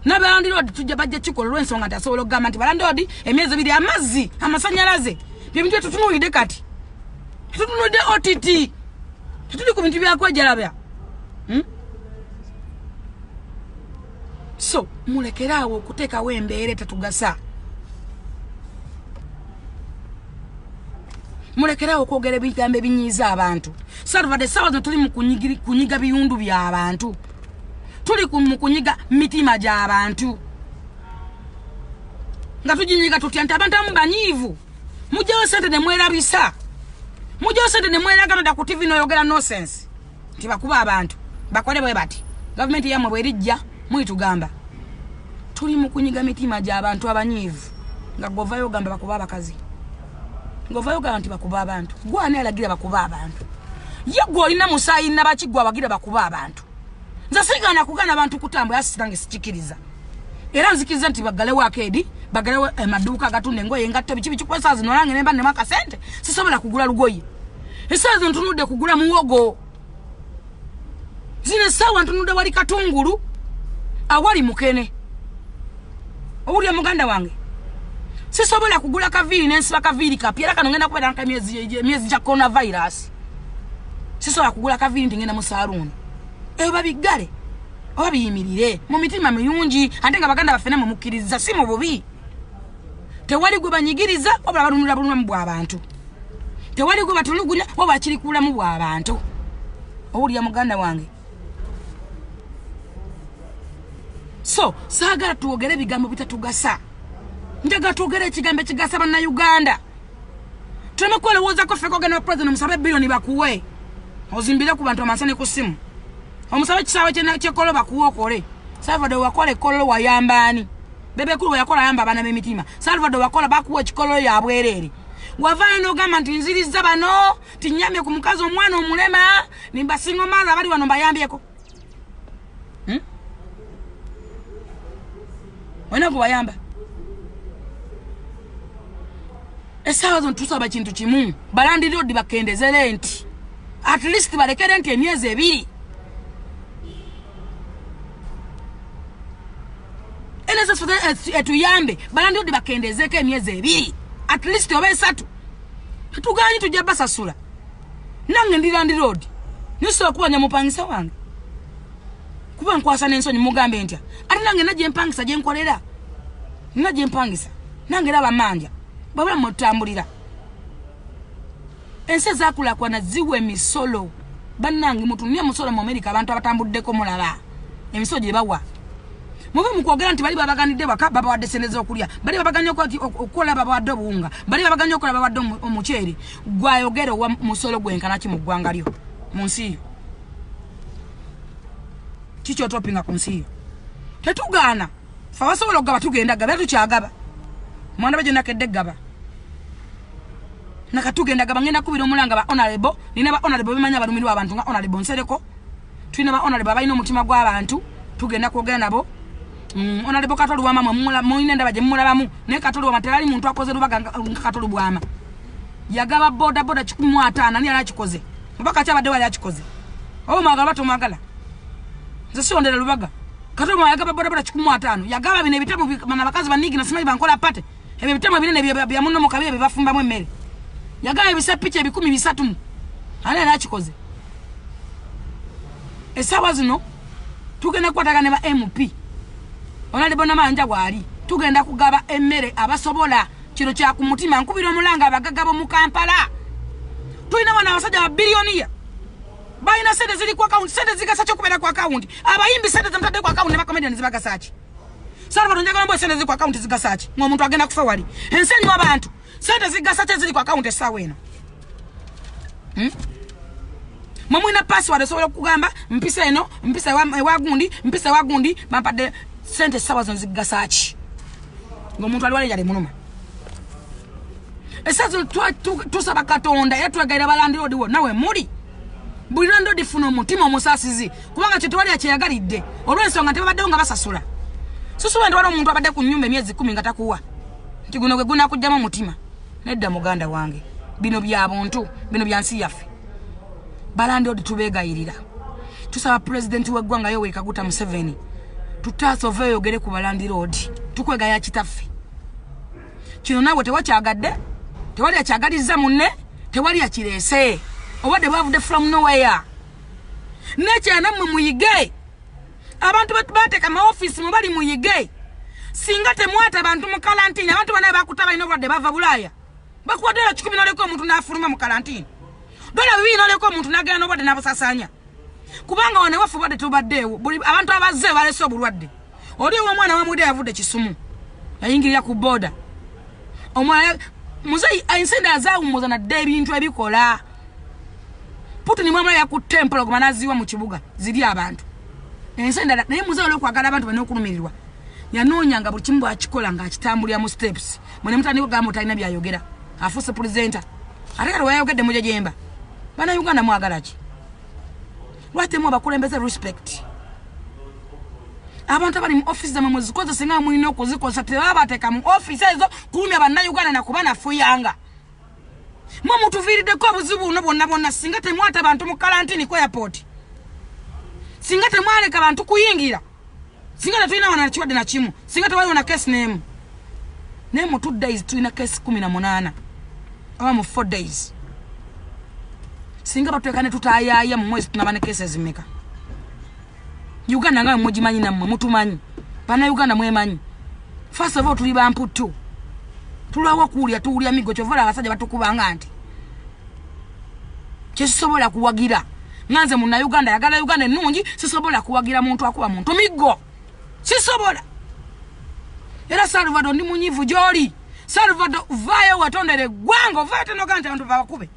N'abalandlord tujja bajja kikola olw'ensonga nti asobola okugamba nti balandlord emyezi 2, amazzi, amasanyalaze, byebintu byetutunuulidde. Kati tetutunuulidde ott, tetuli ku bintu byakwejalabya. So mulekere awo okuteekawo embeera etetugasa. Mulekere awo okwogera ebigambo ebinyiiza abantu. Salvador, essaawa zino tuli mu kunyiga biyundu by'abantu, tuli mu kunyiga mitima gy'abantu. Nga tuginyiga tutya? Nti abantu abamu banyiivu. Mugyewo sente ne mwerabisa, mugyewo sente ne mweraga. Nodda ku TV noyogera nonsense nti bakuba abantu, bakole bwe bati. Gavumenti yammwe bwerijja muyitugamba tuli mu kunyiga mitima gy'abantu abanyiivu, nga gwovayo ogamba bakuba abakazi, ng'ovayo ogamba nti bakuba abantu. Gwani alagira bakuba abantu? Ye gwe olina musaayi nabaki gwe awagira bakuba abantu? Nze sigaana kugaana abantu kutambula, sirange sikikiriza. Era nzikiriza nti baggalewo arcade, baggalewo amaduuka agatunda engoye, engatto, biki biki, kuba esaawa zino nange nemba nemu akasente sisobola kugula lugoye. Esaawa zino ntunudde kugula muwogo, zino essaawa ntunudde wali katungulu, awali mukene. Owulira muganda wange? Sisobola kugula kaviiri nensiba kaviiri kapya, era kano ngenda kubeera nka emyezi gya coronavirus. Sisobola kugula kaviiri nti ngenda mu saaluuni. Ebyo babiggale oba biyimirire mu mitima miyungi, ate nga baganda baffe namwe mukkiriza, si mu bubi. Tewali gwe banyigiriza, wabula balunula bulamu bw'abantu. Tewali gwe batulugunya, wabula kiri ku bulamu bw'abantu. Owulira muganda wange? So saagala twogere ebigambo bitatugasa, njagala twogere ekigambo ekigasa Bannayuganda. Tuleme kwerowoozako ffeka. Ogenda wa president omusabe biliyoni bakuwe ozimbire ku bantu amansa ne ku ssimu, omusabe ekisaawe kyekolo bakuwe okole. Salvador wakola ekololo, wayambaani? Bebekulu bwe yakola ayamba abaana b'emitima. Salvador wakola, bakuwa ekikololo yabwereere. Wavaayo n'ogamba nti nziriza bano, tinyambye ku mukazi omwana omulema, nimbasinga omwana abali wano mbayambyeko. Olina gwe wayamba? Essaawa zino tusaba kintu kimu, balandlord bakendeze rent, at least baleke rent emyezi 2. NSS etuyambe, balandlord bakendezeeko emyezi 2 at least oba 3. Tetuganyi, tujja basasula. Nange ndi landlord, nisobola kubanya mupangisa wange kuba nkwasa n'ensonyi mugambe ntya? Ate nange nina gyempangisa, gyenkolera, nina gyempangisa nange, era bamanja babula mwetutambulira. Ensi ezakulakwana ziwa emisolo. Bannange, mutunye emusolo mu Amerika. Abantu abatambuddeko mulaba emisolo gye bawa. Muve mukwogera nti bali babaganidde waka babawadde sente z'okulya, bali babaganye okukola babawadde obuwunga, bali babaganye okukola babawadde omuceere. Gwayogera owa musolo gwenkana ki mu ggwanga lyo, mu nsi yo? Kiki otopinga ku nsi yo? Tetugaana, fe abasobola okugaba tugenda gaba, era tukyagaba. Mwana bajo nakedde gaba, nakatugenda gaba. Ngenda kubira omulanga ba honorable, nina ba honorable bemanya abalumirwa abantu nga honorable Nsereko. Tulina ba honorable abalina omutima gw'abantu, tugenda kwogera nabo. Honorable Kato Lubwama mulina endaba gye mumulabamu, naye Kato Lubwama tewali muntu akoze Lubaga nga Kato Lubwama. Yagaba boda boda 150, ani yali akikoze? Mubaka ki abadde wali akikoze? Oba mwagala oba tomwagala, nze sirondera Lubaga. Kato Lubwama yagaba boda boda 150, yagaba bino ebitabo bano abakazi banigi nasimanyi bankola pate, ebyo ebitabo ebinene bya munno mu kabi ebyo bafumbamu emmere. Yagaba ebisepiki 300, ani yali akikoze? Essaawa zino tugenda kukwatagana ne ba MP, Honorable Namanja waali, tugenda kugaba emmere abasobola. Kino kya ku mutima, nkubira omulanga abagagga b'omu Kampala. Tulina wano abasajja ba biliyoniya balina sente ziri ku akawunti. Sente zigasa ki okubeera ku akawunti? Abayimbi sente zemutadde ku akawunti ne bakomedian zibagasa ki? Salvador, njagala mbuwe, sente ziri ku akawunti zigasa ki ng'omuntu agenda kufa wali? Ensi enywa abantu. Sente zigasa ki eziri ku akawunti essaawa eno? Mwe mulina password osobola okugamba mpisa eno, mpisa ewa gundi, mpisa ewa gundi, bampadde sente. Essaawa zino zigasa ki ng'omuntu ali wali yali munuma? Essaawa zino tusaba Katonda, era twegayira balandiroodi wonna we muli, buli landlord funa omutima omusaasizi, kubanga kye tewali akyeyagalidde olw'ensonga nti babaddewo nga basasula. Susuba nti waliwo omuntu abadde ku nnyumba emyezi 10 nga takuwa, nti guno gwe gunakugjamu omutima. Nedda muganda wange, bino bya buntu, bino bya nsi yaffe. Balandiroodi tubeegayirira, tusaba pulezidenti w'eggwanga Yoweri Kaguta Museveni, tutaasa ova oyogere ku balandiroodi. Tukwegaya kitaffe, kino naawe tewakyagadde, tewali akyagalizza munne, tewali akireese, obadde bwavudde from nowhere. Nekyala nammwe muyige, abantu bateeka maofiisi mwe bali muyige. Singa temwata bantu mu kalantini, abantu bana bakuta balina obulwadde bava Bulaaya, bakuwa $100 noleka omuntu n'afuluma mu kalantini, $2 noleka omuntu n'agenda n'obulwadde n'abusasaanya, kubanga wano ewaffe obulwadde tubaddeewo. Buli abantu abazze balese obulwadde. Oli ow'omwana wamwidde yavudde Kisumu, yayingirira ku boda omwana muzeyi. Ensi endala zaawummuza nadde ebintu ebikola. Putin mwamala yakutte empologoma n'aziwa mu kibuga ziri abantu ensi endala, naye muzeyi olw'okwagala abantu balina okulumirirwa yanoonyanga buli kimu bwakikola ng'akitambulira mu steps. Mwene mutandika okugamba otalina byayogera, afuuse pulezenta, ate kati wayogedde mujejemba. Bannayuganda mwagala ki? Lwaki temu abakulembeze respect? Abantu abali mu ofisi zammwe muzikozese nga mulina okuzikozesa. Tebabateeka mu ofisi ezo kulumya bannayuganda nakubanafuyanga. Mwe mutuviiriddeko obuzibu buno bwonna bwonna. Singa temwata bantu mu kalantini ku airport, singa temwaleka bantu kuyingira, singa tetulina wana kirwadde na kimu, singa tewaliwo na kesi n'emu. Naye mu 2 days tulina kesi 18 oba mu 4 days. Singa batweka ne tutayaaya mu mwezi tunaba ne kesi ezimeka? Uganda nga mugimanyi, nammwe mutumanyi, Bannayuganda mwemanyi. First of all, tuli bamputtu, tulwawo okuwulira, tuwulira migo. Kyova abasajja batukubanga nti kyekisobola kuwagira. Nga nze Munnayuganda yagala Uganda ennungi, sisobola kuwagira muntu akuba muntu miggo, sisobola. Era Salvador, ndi munyivu gy'oli. Salvador, vaayo wetondera eggwanga, ovaayo tenoga nti abantu babakube.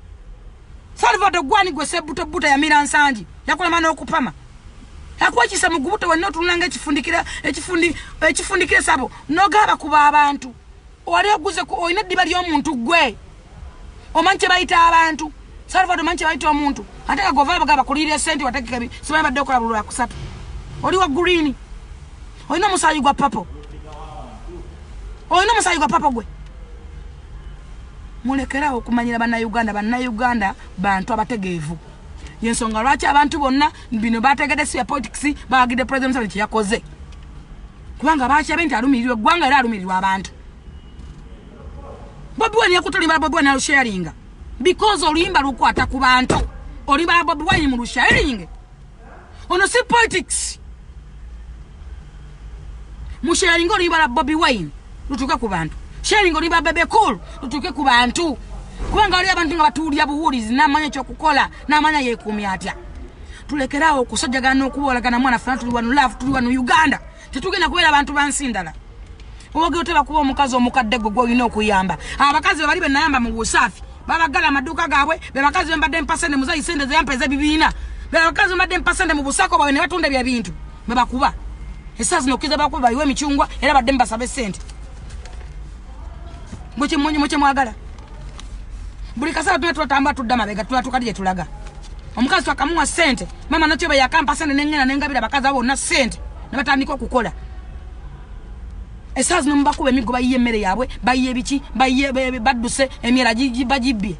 Salvador, gwani gwe sebutobuta yamira nsangi yakulema n'okupama akwekisa mu gubuto wenna otunulanga ekifundikira ekifundikira esabo nogaba kuba abantu. Wali oguze olina eddiba ly'omuntu gwe omanyi kye bayita abantu? Salvador, omanyi kye bayita omuntu? Ate nga gova bagaba bakulirira esente, wategeka simanyi badde okola buli lwakusatu. Oli wa green, olina omusaayi gwa purple, olina omusaayi gwa purple gwe. Mulekerawo okumanyira Bannayuganda. Bannayuganda bantu abategeevu. Yensonga lwaki abantu bonna bino bategedde si ya politics, bawagidde President Museveni kyeyakoze, kubanga bakyabe nti alumirirwa eggwanga era alumirirwa abantu. Bobi Wine yakuta oluyimba lwa Bobi Wine alusharinga because oluyimba lukwata ku bantu. Oluyimba lwa Bobi Wine mu lusharing, ono si politics. Musharinga oluyimba lwa Bobi Wine lutuuke ku bantu, sharing oluyimba lwa Bebe Cool lutuuke ku bantu, kubanga waliyo abantu nga batuwulira buwulizi n'amanya ekyokukola, n'amanya yeekuumya atya. Tulekeraawo okusojjagana n'okuboolagana. Mwana, fena tuli wano love, tuli wano Uganda. Tetugenda kubeera abantu ba nsi ndala. Owogera oteba kuba omukazi omukadde gwe gw'olina okuyamba. Abakazi be bali be nayamba mu busaafi babagala amaduuka gaabwe, be bakazi be mbadde mpasente muzayi sente zeyampa ez'ebibiina, be bakazi be mbadde mpasente mu busako bwabwe ne batunda ebyo ebintu be bakuba. Essaawa zino okkiriza bakuba bayiwe emicungwa era badde mubasabe ssente. Mwe kyemwagala. Buli kaseera tuna tulatambula tudda mabega, tulatuka gye tulaga. Omukazi twakamuwa ssente, maama nakyo bwe yakampa ssente nengenda nengabira abakazi abo bonna ssente ne batandika okukola. Essaawa zino mubakuba emiggo, bayiye emmere yaabwe, bayiye biki, bayiye badduse emyera bagibbye.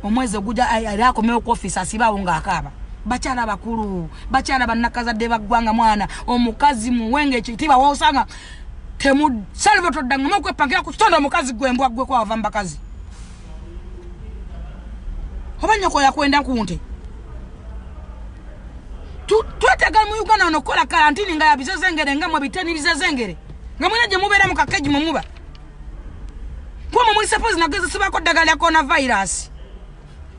Omwezi ogujja era akomewo ku ofiisi asibaawo ng'akaaba. Bakyala bakulu, bakyala bannakazadde ba ggwanga, mwana omukazi muwenga ekitiibwa woosanga temu salvo toddangamu okwepangira ku kitonda omukazi gwe mbwa gwe kwava mu bakazi. Oba nnyoko yakwenda ku nte. Twetaaga mu Uganda wano okukola karantini nga ya bizezengere, nga mwe biteni bizezengere, nga mwena gye mubeera mu kakeji mwe muba. Kuba mwe muli suppose nagezesebwako ddagala lya coronavirus.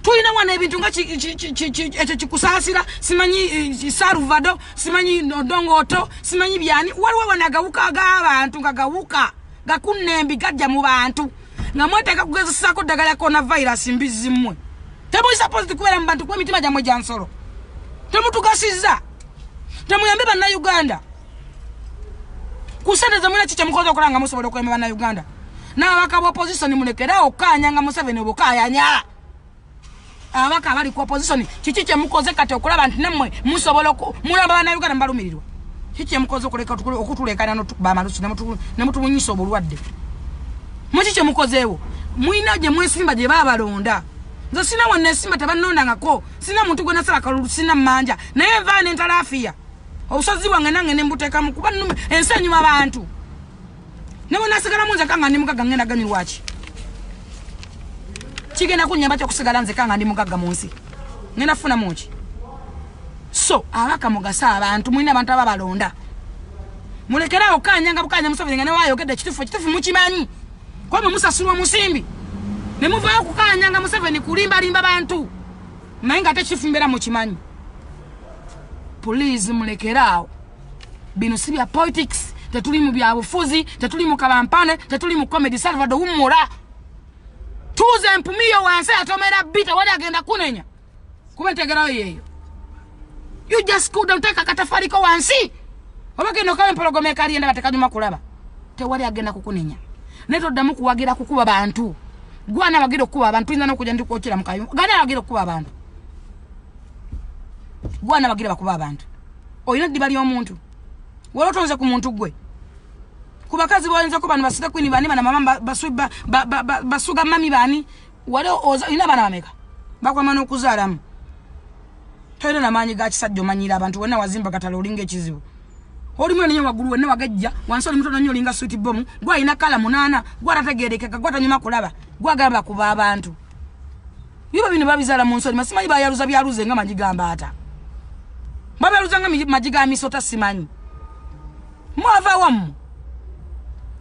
Tulina wano ebintu nga ekyo kikusaasira, simanyi Salvador, simanyi Odongoto, simanyi byani. Waliwo wano agawuka g'abantu nga gawuka gakunnembi gajja mu bantu nga mweteeka kugezesaako ddagala lya coronavirus. Mbizzi mmwe temuli supposed kubeera mu bantu kuba emitima gyammwe gya nsolo. Temutugasizza, temuyambe bannayuganda ku ssente zemulina. Ki kyemukoze okola nga musobola okuyamba bannayuganda? N'ababaka ba opposition mulekeraawo okukkaanya nga Museveni obukaayanya. Ababaka abali ku opposition, kiki kyemukoze kati okulaba nti nammwe musobola mulamba bannayuganda mubalumirirwa? Kiki kyemukoze okuleka okutulekana n'otukuba amalusu ne mutubunyisa obulwadde? Muki kyemukozeewo? Mulina gye mwesimba gye baabalonda. Nze sina wanneesimba, tebannondangako, sina muntu gwe nasala kalulu, sina mmanja, naye nvaayo n'entalaafiya obusozi bwange nange ne mbuteekamu kuba nnume ensi enyuma bantu. Ne bwe nasigalamu nzeka nga ndi mugagga, ngenda ganyulwa ki? Kigenda kunnyamba ki okusigala nzeka nga ndi mugagga mu nsi? Ngenda kufunamu ki? So abaka mugasa abantu, mulina abantu ababalonda. Mulekerawo kukanyanga bukanya Museveni nga newayogedde ekituufu, ekituufu mukimanyi kuba mwe musasulwa musimbi ne muvaayo kukanyanga Museveni kulimbalimba bantu, naye nga ate ekituufu mbeera mukimanyi. Please mulekeraawo, bino si bya politics, tetuli mu byabufuzi, tetuli mu kabampane, tetuli mu comedy. Salvador, wummula, tuuza empumiyo wansi atomera bbi, tewali agenda kunenya kuba entegerayo yeeyo. You just cool down, teeka akatafaliko wansi oba genda okaba empologoma ekalienda batekanyuma kulaba, tewali agenda kukunenya. Naye toddamu kuwagira kukuba bantu. Gwana awagira okukuba abantu, tuyinza n'okujja ndikwokera mu kayumba. Gana awagira okukuba abantu, gwana awagira bakuba abantu. Olina eddiba ly'omuntu, wali otonze ku muntu gwe ku bakazi boyinzako bano basiga kwini bani bana mama basuga mami bani. Wali olina abaana bameka bakwama n'okuzaalamu? Tolina namaanyi ga kisajja, omanyira abantu wenna wazimba katale, olinga ekizibu. Oli munene nnyo waggulu, wenna wagejja, wansi oli mutono nnyo, olinga switi bomu. Gwe alina kala munaana, gwe atategeerekeka, gwe atanyuma kulaba, gwe agamba kuba abantu. Biba bino babizaala mu nsonyi, masimanyi bayaluza byaluze nga magi ga mbaata, babyaluza nga magi ga misota, simanyi mwava wammwe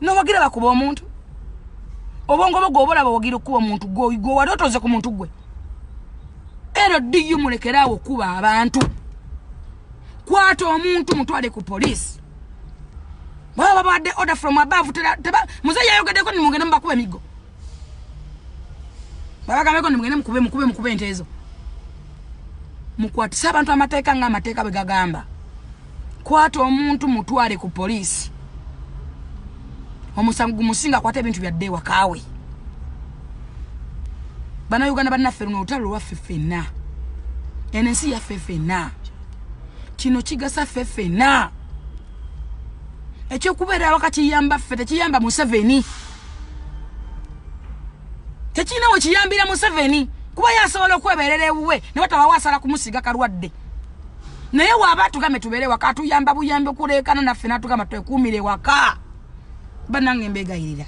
nowagira bakuba omuntu. Obwongo bwo gwoba olaba wagira okukuba omuntu, gwe wali otoze ku muntu gwe. LDU mulekeraawo okukuba abantu. Kwata omuntu mutwale ku poliisi. Baba babawadde order from above. Muzeeyi yayogeddeko nimugende mubakuba emiggo, babagambeko nimugende mukube mukube mukube ente ezo. Mukwatise abantu amateeka nga amateeka bwe gagamba. Kwata omuntu mutwale ku poliisi, omusango gumusinga, akwata ebintu byadde ewakaawe. Bannayuganda bannaffe, luno olutalo lwaffe ffenna, eno ensi yaffe ffenna, kino kigasa ffe ffenna. Ekyokubeera awaka kiyamba ffe, tekiyamba Museveni, tekirina we kiyambira Museveni kuba yasobola okwebeerera ewuwe ne batabawo asala kumusiga kalwadde. Naye waaba atugambe tubeere waka, atuyamba buyambi okuleekana naffe n'atugamba twekuumire waka. Bannange mbeegayirira,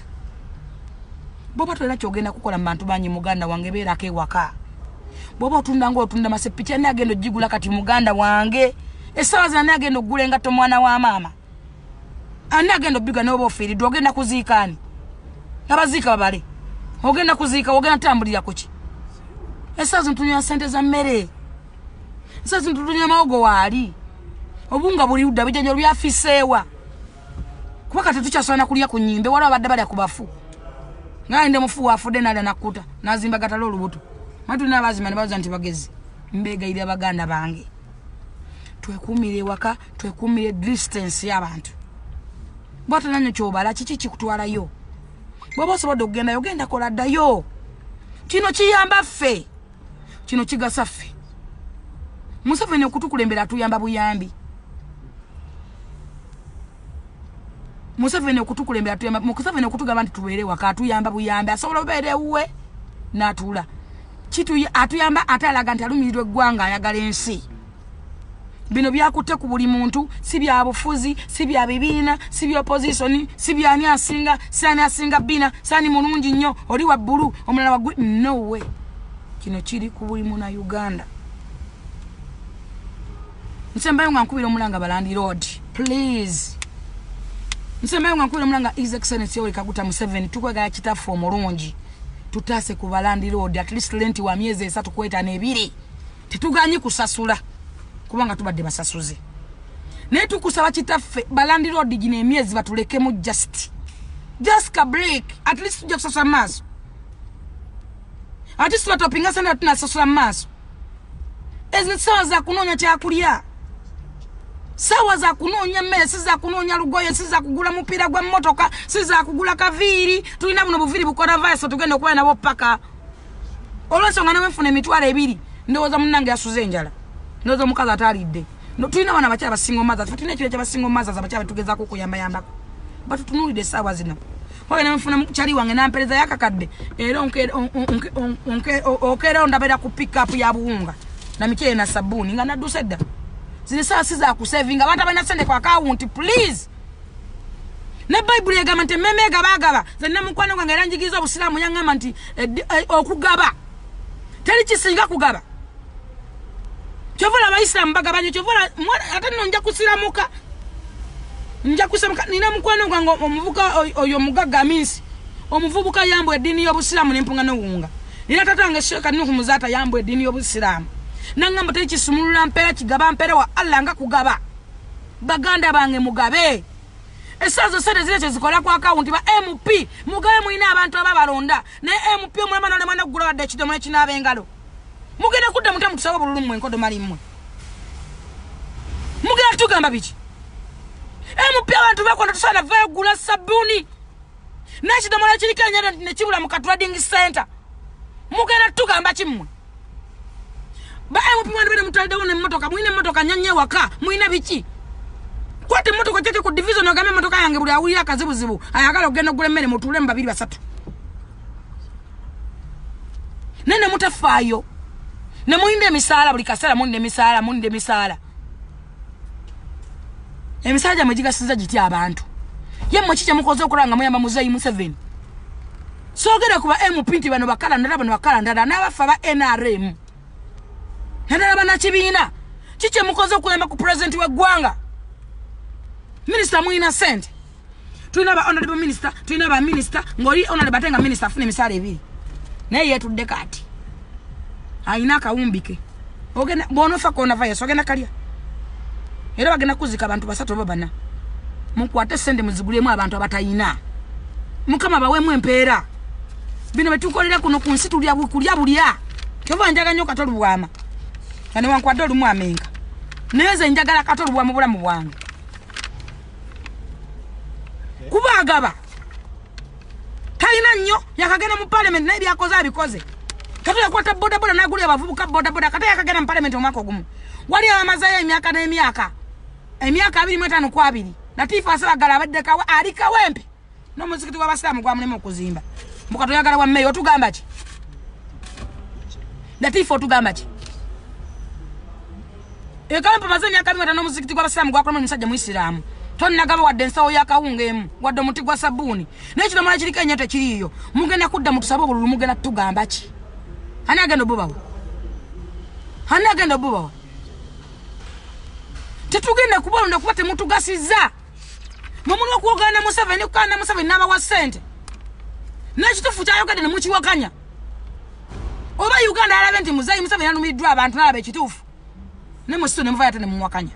bwoba tolina kyogenda kukola mu bantu bangi, muganda wange, beerako ewaka. Bwoba otunda nga otunda masepiki, ani agenda ogigula kati? Muganda wange, essaawa zino ani agenda okugula engatto? Mwana wa maama, ani agenda obiga? Noba ofiiriddwa ogenda kuziika ani? Abaziika babale, ogenda kuziika, ogenda tutambulira kuki? Essaawa zino tunywa sente za mmere, essaawa zino tutunywa mawogo waali. Obunga buli ludda bijanjalo byafiseewa. Kuba kati tukyasobola kulya ku nnyimbe, waliwo abadde balya ku bafu. Nga mufu afudde n'alya nakkuta, n'azimba gatala olubuto. Mwe tulina abazima ne bawoza nti bagezi. Mbeegayirira baganda bange. Twekuumire ewaka, twekuumire distance y'abantu. Bw'otonanyo ky'obala, kiki kikutwalayo? Bw'oba osobodde okugendayo, genda kola ddayo. Kino kiyamba ffe. Kino kigasa ffe. Museveni okutukulembera atuyamba buyambi. Museveni okutukulembera atuyamba, Museveni okutugamba nti tubeere waka atuyamba buyambi. Asobola obeera ewuwe n'atuula. Atuyamba ate alaga nti alumirirwa eggwanga, ayagala ensi. Bino byakutte ku buli muntu, si bya bufuzi, si bya bibiina, si bya opposition, si byani asinga, si ani asinga bina, si ani mulungi nnyo, oli wa bbulu, omulala wa green. No way. Kino kiri ku buli muna Uganda. Nsembayo nga nkubira omulanga balandiroodi, please. Nsembayo nga nkubira omulanga His Excellency Yoweri Kaguta Museveni, tukwegala kitaffe omulungi. Tutaase ku balandiroodi, at least rent wa myezi 3 ku 5 2. Tetuganyi kusasula kubanga tubadde basasuze. Naye tukusaba kitaffe balandiroodi gino emyezi batulekemu just a break, at least tujja kusasula maaso. At least batopinga sente tunasasula maaso. Ezo ssaawa za kunoonya kyakulya, ssaawa za kunoonya mmere, si za kunoonya lugoye, si za kugula mupiira gwa mmotoka, si za kugula kaviiri. Tulina buno buviiri bu coronavirus tugenda okubeera nabwo paka. Olw'ensonga ne bwe nfuna 20,000 ndowooza munnange yasuze enjala, ndowooza omukazi ataalidde. Tulina abaana abakyala ba single mothers, tulina ekiro kya ba single mothers abakyala betugezaako okuyambayambako. Batutunuulidde essaawa zino. Wabwe ne nfuna mukyali wange n'ampeereza yakakadde, era okeera ondabira ku pick up ya buwunga na miceere na sabbuuni nga nadduse dda. Zino essaawa si za kusevinga, abantu abalina ssente ku akawunti, please. Ne Bayibuli egamba nti emmeeme egabaagaba. Nze nina mukwano gwange era njigiriza obusiraamu, yaŋŋamba nti okugaba teri kisinga kugaba. Kyova olaba abayisiraamu bagaba nnyo, kyova olaba ate nno nja kusiramuka. Nja kusiramuka. Nina mukwano gwange omuvubuka oyo omugagga Aminsi, omuvubuka yambwa eddiini y'obusiraamu n'empunga n'owunga. Nina taata wange Sheikh Nuhu Muzaata yambwa eddiini y'obusiraamu. N'aŋŋamba teri kisumulula mpeera kigaba mpeera wa Allah nga kugaba. Baganda bange mugabe. Essaawa zo ssente ziri kyezikola ku akawunti ba MP mugabe, mulina abantu ababalonda. Naye MP omulama n'olemwa n'okugula wadde ekidomola ekinaaba engalo. Mugenda kudda mutya mutusabe obululu mmwe enkodo mali mmwe. Mugenda tugamba biki? MP abantu bakwenda tusaana vaayo kugula sabbuuni. N'ekidomola kiriko ennyana ne kibula mu ka trading center. Mugenda tugamba ki mmwe? Ba MP mwandibadde mutwaliddewo n'emmotoka, mulina emmotoka nnya ewaka, mulina biki? Kwata emmotoka oteeke ku division ogambe emmotoka yange buli awulira akazibuzibu ayagala okugenda okugula emmere mutuulemu 2 3. Naye ne mutafaayo. Ne mulinda emisaala buli kaseera, mulinda emisaala, mulinda emisaala. Emisaala gyammwe gigasiza gitya abantu? Ye mmwe ki kye mukoze okulaba nga muyamba Muzeeyi Museveni? Soogera ku ba MP nti bano bakala ndala, bano bakala ndala, n'abafa ba NRM. Naddala bannakibiina. Ki kye mukoze okuyamba ku pulezidenti w'eggwanga? Minisita mulina ssente. Tulina ba honorable minister, tulina ba minister, ng'oli honorable ate nga minister afuna emisaala 2. Naye yeetudde kaati. Alina akawumbi ke. Ogenda bw'onoofa coronavirus ogenda kalya. Era bagenda kuzika abantu 3 oba 4. Mukwate ssente muzigulemu abantu abatayina. Mukama baweemu empeera. Bino bye tukolera kuno ku nsi tulya kulya bulya. Kyova njagala nnyo Kato Lubwama. Nga newankubadde olumu amenka. Naye nze njagala Kato Lubwama obulamu bwange. Kuba agaba. Talina nnyo, yakagenda mu parliament naye byakoze abikoze. Kato yakwata bodaboda n'agulira abavubuka bodaboda. Kato yakagenda mu parliament omwaka ogumu. Wali abamazeeyo emyaka n'emyaka. Emyaka 25 ku 2. Latifu Asabagala abadde kawe, ali Kawempe. N'omuzikiti gw'abasiraamu gwamulema okuzimba. Mbu Kato oyagala wa mmeeya, otugamba ki? Latifu otugamba ki? E Kawempe maze emyaka 25 n'omuzikiti gw'abasiraamu gwakulema omusajja Muyisiraamu. Tonnagaba wadde ensawo y'akawunga emu, wadde omuti gwa sabbuuni. Naye ekidomola kiriko ennyo tekiriiyo. Mugenda kudda mutusabe obululu, mugenda tugamba ki? Ani agenda obubawa? Ani agenda obubawa? Tetugenda kubalonda kuba temutugasizza. Mwe mulina okwogana Museveni, kukana Museveni n'abawa ssente. N'ekituufu ky'ayogedde ne mukiwakanya. Oba Uganda alabe nti Muzeeyi Museveni alumiddwa abantu n'alaba ekituufu. Ne musitu ne muvayo ate ne muwakanya.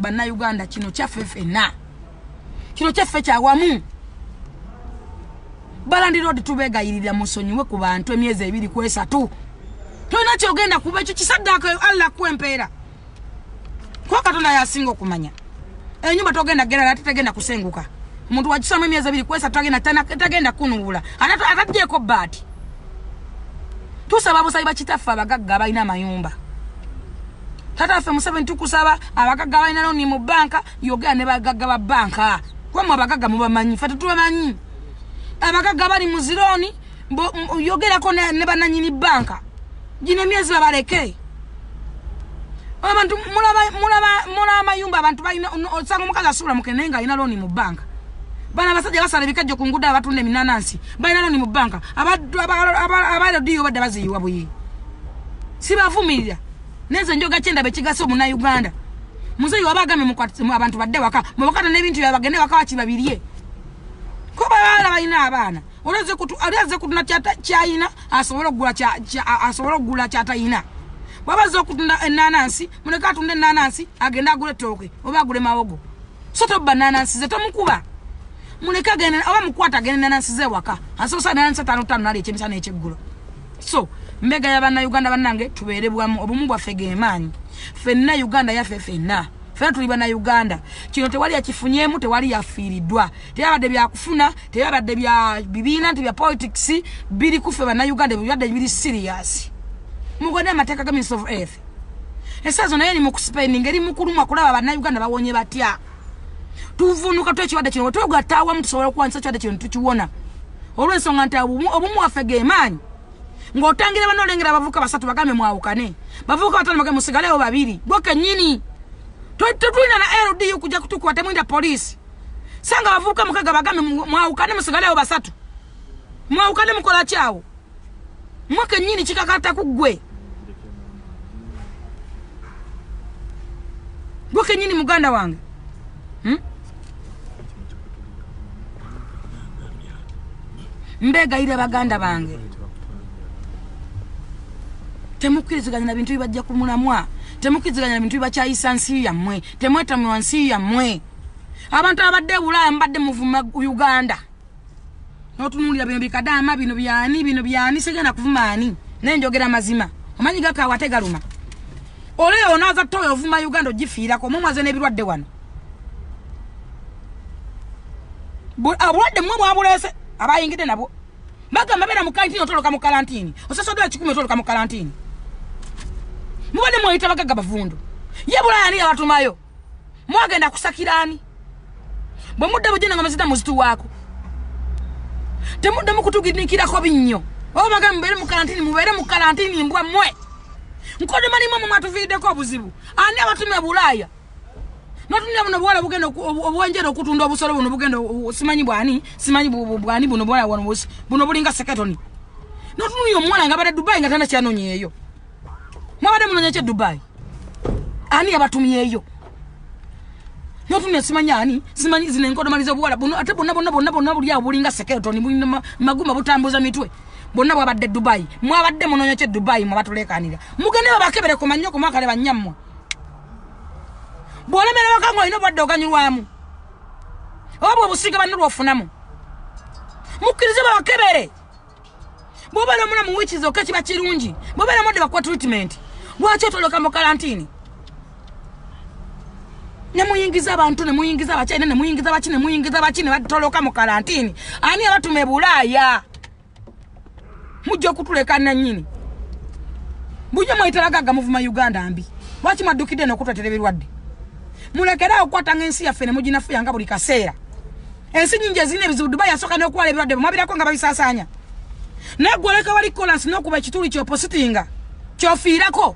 Bannayuganda kino kyaffe ffenna, kino kyaffe kyawamu. Balandiroodi tubeegayirira musonyiwe ku bantu emyezi 2 ku 3. Tolina kyogenda kuba ekyo kisaddaaka Allah kwempeera. Kuba Katonda yasinga okumanya. Enyumba togenda gera ate tegenda kusenguka. Omuntu wagisoma emyezi 2 ku 3 tagenda kunuula. Ate atagyeko bbaati. Tusaba busayi bakitaffe abagagga abalina amayumba. Taata ffe Museveni tukusaba abagagga abalina looni mu banka, yogera ne bagagga ba banka. Kuba mmwe abagagga mubamanyi, ffe tetubamanyi. Abagagga bali mu zirooni, yogerako ne bannannyini banka. Gino emyezi babaleke. Abantu mulaba amayumba abantu balina, osanga omukazi asuula mukene naye ng'alina looni mu banka. Bano abasajja basala ebikajjo ku nguudo abatunda eminanansi balina looni mu banka. Aba LDU badde baziyiwa buyi. Sibavumirira. Nenze njoga kyendaba ekigasa omunnayuganda. Muzeeyi waba agambye abantu badde waka, mubakata n'ebintu byabwe bagende waka wakibabirye. Kuba bawala balina abaana. Oli azze kutunda kyayina asobole okugula kyatayina. Bw'aba azze okutunda ennanansi, muleke atunde ennanansi agende agule ettooke oba agule mawogo. So tobba nnanansi ze tomukuba. Muleke agende oba mukwate agende ennanansi ze waka. Asoose nnanansi ttaano ttaano n'alya ekyemisana n'ekyeggulo. So mbega ya bannayuganda bannange tubeere bwamu, obumu bwaffe ge maanyi. Ffenna Uganda yaffe ffenna. Ffenna tuli bannayuganda. Kino tewali yakifunyeemu, tewali yafiiriddwa. Teyabadde byakufuna, teyabadde bya bibiina nti bya politics, biri ku ffe bannayuganda ebirwadde biri serious. Mugone amateeka ga Ministry of Health. Essaawa zonna eri mu kuspending, eri mu kulumwa kulaba bannayuganda bawonye batya. Tuvuunuka tutya ekirwadde kino, bwe twegatta awamu tusobola okulwanyisa ekirwadde kino tukiwona. Olw'ensonga nti obumu waffe ge maanyi. Ng'otangira banno olengera abavubuka 3 bagambe mwawukane. Bavubuka 5 bagambe musigalewo 2. Gwe kennyini. Tetulina na LDU kujja kutukuba, temuyinda poliisi. Sanga abavubuka 6 bagambe mwawukane musigalewo 3. Mwawukane mukola ki awo? Mwe kennyini kikakata ku ggwe. Gwe kennyini muganda wange. Mbegayirira baganda bange. Temukkiriziganya na bintu bibajja ku mulamwa. Temukkiriziganya na bintu bibakyayisa nsi yammwe. Temwetamwa nsi yammwe. Abantu abadde e Bulaaya mubadde muvuma Uganda. N'otunuulira bino bikadaama, bino byani, bino byani, sigenda kuvuma ani. Naye njogera mazima. Omanyi gakaawa tegaluma. Oleyo onaaza toyo ovuma Uganda ogifiirako, mumwaze n'ebirwadde wano. Obulwadde mmwe bwabuleese abayingidde nabwo. Bagamba beera mu kalantini otoloka mu kalantini. Osasodde 10 otoloka mu kalantini. Mubadde mweyita bagagga bavundu. Ye Bulaaya ani yabatumayo? Mwagenda kusakira ani? Bwe mudda bugenda nga mazita muzituwaako. Temuddamu kutuginikirako binnyo. Oba bagamba mubeere mu kalantini, mubeere mu kalantini mbwa mmwe. Nkodemani mmwe mwatuviiriddeko obuzibu. Ani abatumye Bulaaya? N'otunulira buno obuwala bugenda obwenjera okutunda obusolo buno bugenda simanyi bwani, simanyi bwani buno buwala buno buno bulinga seketoni. N'otunulira omuwala nga abadde Dubai nga talina kyanonyeeyo. Mwabadde munoonya ki e Dubai? Ani yabatumyeeyo? N'otunulira simanyi ani, simanyi zino enkodomali z'obuwala buno ate bonna bonna bonna bonna buli awo bulinga seketoni, bulina magumba butambuza mitwe. Bonna bwabadde Dubai. Mwabadde munoonya ki e Dubai mwe batuleekaanira? Mugende babakebere ku mannyo ku mwaka ne bannyammwe. Bw'olemera waka ng'olina obwadde oganyulwamu. Oba bw'obusiiga banno lw'ofunamu. Mukkirize babakebere. Bw'obeera omulamu wiiki zokka kiba kirungi. Bw'obeera omulwadde bakuwa treatment. Lwaki otoloka mu kalantini? Ne muyingiza abantu, ne muyingiza Abachina, ne muyingiza baki, ne muyingiza baki, ne batoloka mu kalantini. Ani abatuma e Bulaaya? Mujja okutuleka nannyini. Bulijjo mweyita bagagga muvuma Uganda mbi. Lwaki mwaddukidde n'okutuleetera ebirwadde? Mulekere awo okukwatanga ensi yaffe ne muginafuyanga buli kaseera. Ensi nnyingi ezirina ebizibu, Dubai yasooka n'okuwala ebirwadde mwabirako nga babisaasaanya. Naye ggwe oleka wali kolansi n'okuba ekituli ky'opositinga ky'ofiirako.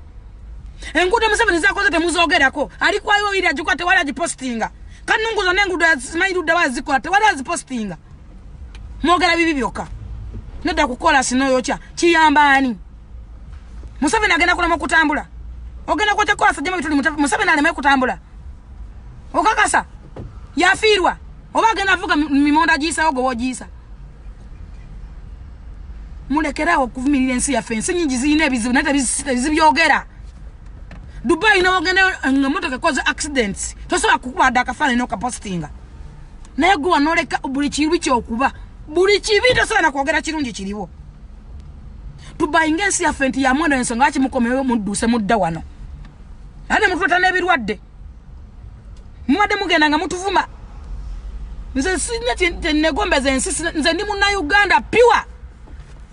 Enguudo Museveni z'akoze temuzoogerako. Ali kwayo oyiri agikuba tewali agipositinga. Kannungu zonna enguudo simanyi ludda wa zikola tewali azipositinga. Mwogera bibi byokka. Nedda ku kolansi n'oyokya kiyamba ani? Museveni agenda kulema okutambula. Ogenda kwokya kolansi ajjamu ebituli, Museveni aleme kutambula. Okakasa yafiirwa oba agenda avuga mimonda agiyisawo gwe w'ogiyisa. Mulekere awo okuvumirira ensi yaffe. Ensi nnyingi zirina ebizibu naye tezibyogera. Dubai nawogenda nga ekoze accidents tosobola kukuba dda akafaananyi n'okapositinga naye gwe wanoleka buli kibi kyokuba buli kibi tosobola nakwogera kirungi kiriwo. Tubayinga ensi yaffe nti yamwendo ensonga lwaki mukomewo mudduse mudda wano ate mutuleta n'ebirwadde mubadde mugenda nga mutuvuma. Nze sirina kyenegombeza ensi, nze ndi munnayuganda pure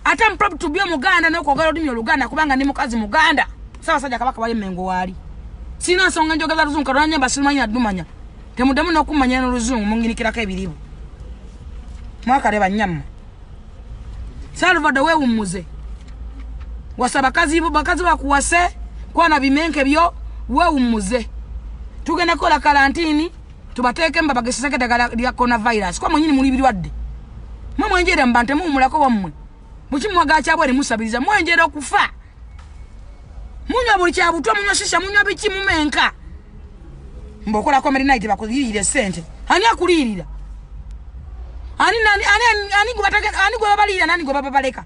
ate I'm proud to be omuganda n'okwogera olulimi oluganda kubanga ndi mukazi muganda. Ssaabasajja Kabaka wali Mmengo waali sirina nsonga njogeza luzungu kalwanyamba sirumanyi naddumanya temuddemu n'okumanya n'oluzungu munginikirako ebiribu mwakaleba nnyammwe. Salvador weewummuze wasa bakazi bakuwase kwana bimenke byo weewummuze tugenda kukola kalantini tubateekemu babageseseko eddagala lya coronavirus kwa mwenyini muli birwadde mwe mwenjera mu bantu temuwummulako wammwe mukimuwaga kyabwere musabiriza mwenjera okufa munywa buli kyabutwa munywa shisha munywa biki mumenka mbokola comedy night bakuliyirira sente ani akuliyirira ani nani ani ani gwe babaliyira nani gwe bababaleka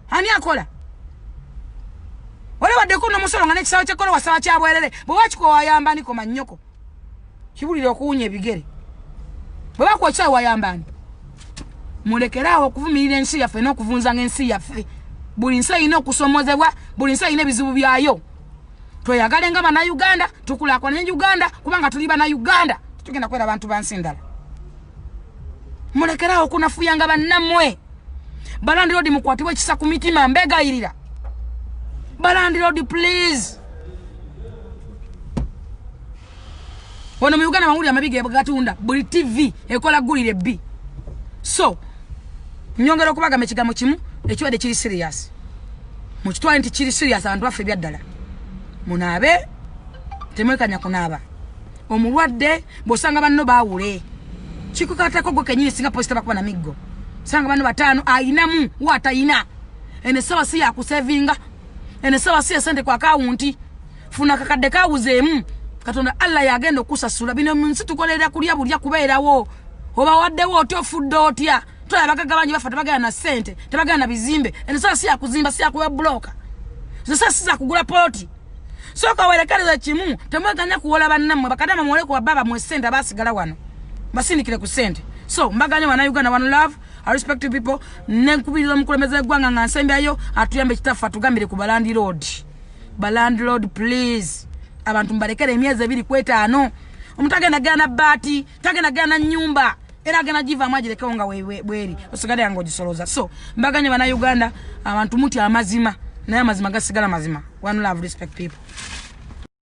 ani akola wale waddeko n'omusolo nga n'ekisawo ky'ekkola wasawa kyabwerere bwe wakikuwa wayamba ani koma nnyoko kibulira okuwunya ebigere bwe bakuwa ekisawo wayamba ani. Mulekeraawo okuvumirira ensi yaffe n'okuvunzanga ensi yaffe. Buli nsi erina okusomozebwa, buli nsi erina ebizibu byayo. Tweyagale nga bannayuganda, tukulaakulanye Uganda kubanga tuli bannayuganda, tetugenda kubeera bantu ba nsi ndala. Mulekeraawo okunafuyanga bannammwe. Balandiroodi mukwatibwe ekisa ku mitima, mbegayirira. Balandiroodi please. Wano mu Uganda mawulire amabi ge gatunda, buli TV ekola ggulire bbi. So nyongera okubagamba ekigambo kimu ekibadde kiri serious mukitwale nti kiri serious abantu baffe ebyaddala munaabe temwekanya kunaaba omulwadde bw'osanga banno baawule kikukatako gwe kennyini singa polisi tabakuba na miggo sanga banno bataano ayinamu wa atayina eno essaawa si yakusevinga eno essaawa si esente ku akawunti funa kakadde kawuzeemu Katonda Allah yagenda okusasula bino mu nsi tukolera kulya bulya kubeerawo oba waddewo otya ofudde otya twala abagagga bangi bafa tebagala na ssente tebagala na bizimbe eno saawa si yakuzimba si yakuba bulooka zo saawa si zakugula poloti sooka werekereza kimu temweganya kuwola bannammwe bakadama muwole ku bababa mwe ssente abaasigala wano basindikire ku ssente. So mbaganya bannayuganda one love, I respect you people. Nenkubiriza omukulembeze w'eggwanga nga nsembyayo atuyambe kitaffe atugambire ku balandiroodi. Balandlord please abantu mbalekere emyezi 2 ku 5 omuntu agenda gana baati tagenda gana nyumba era agenda givaamu agirekewo nga bweri osigale yange ogisoloza. So mbaganye bannayuganda abantu mutya amazima naye amazima gasigala mazima. One love, respect people.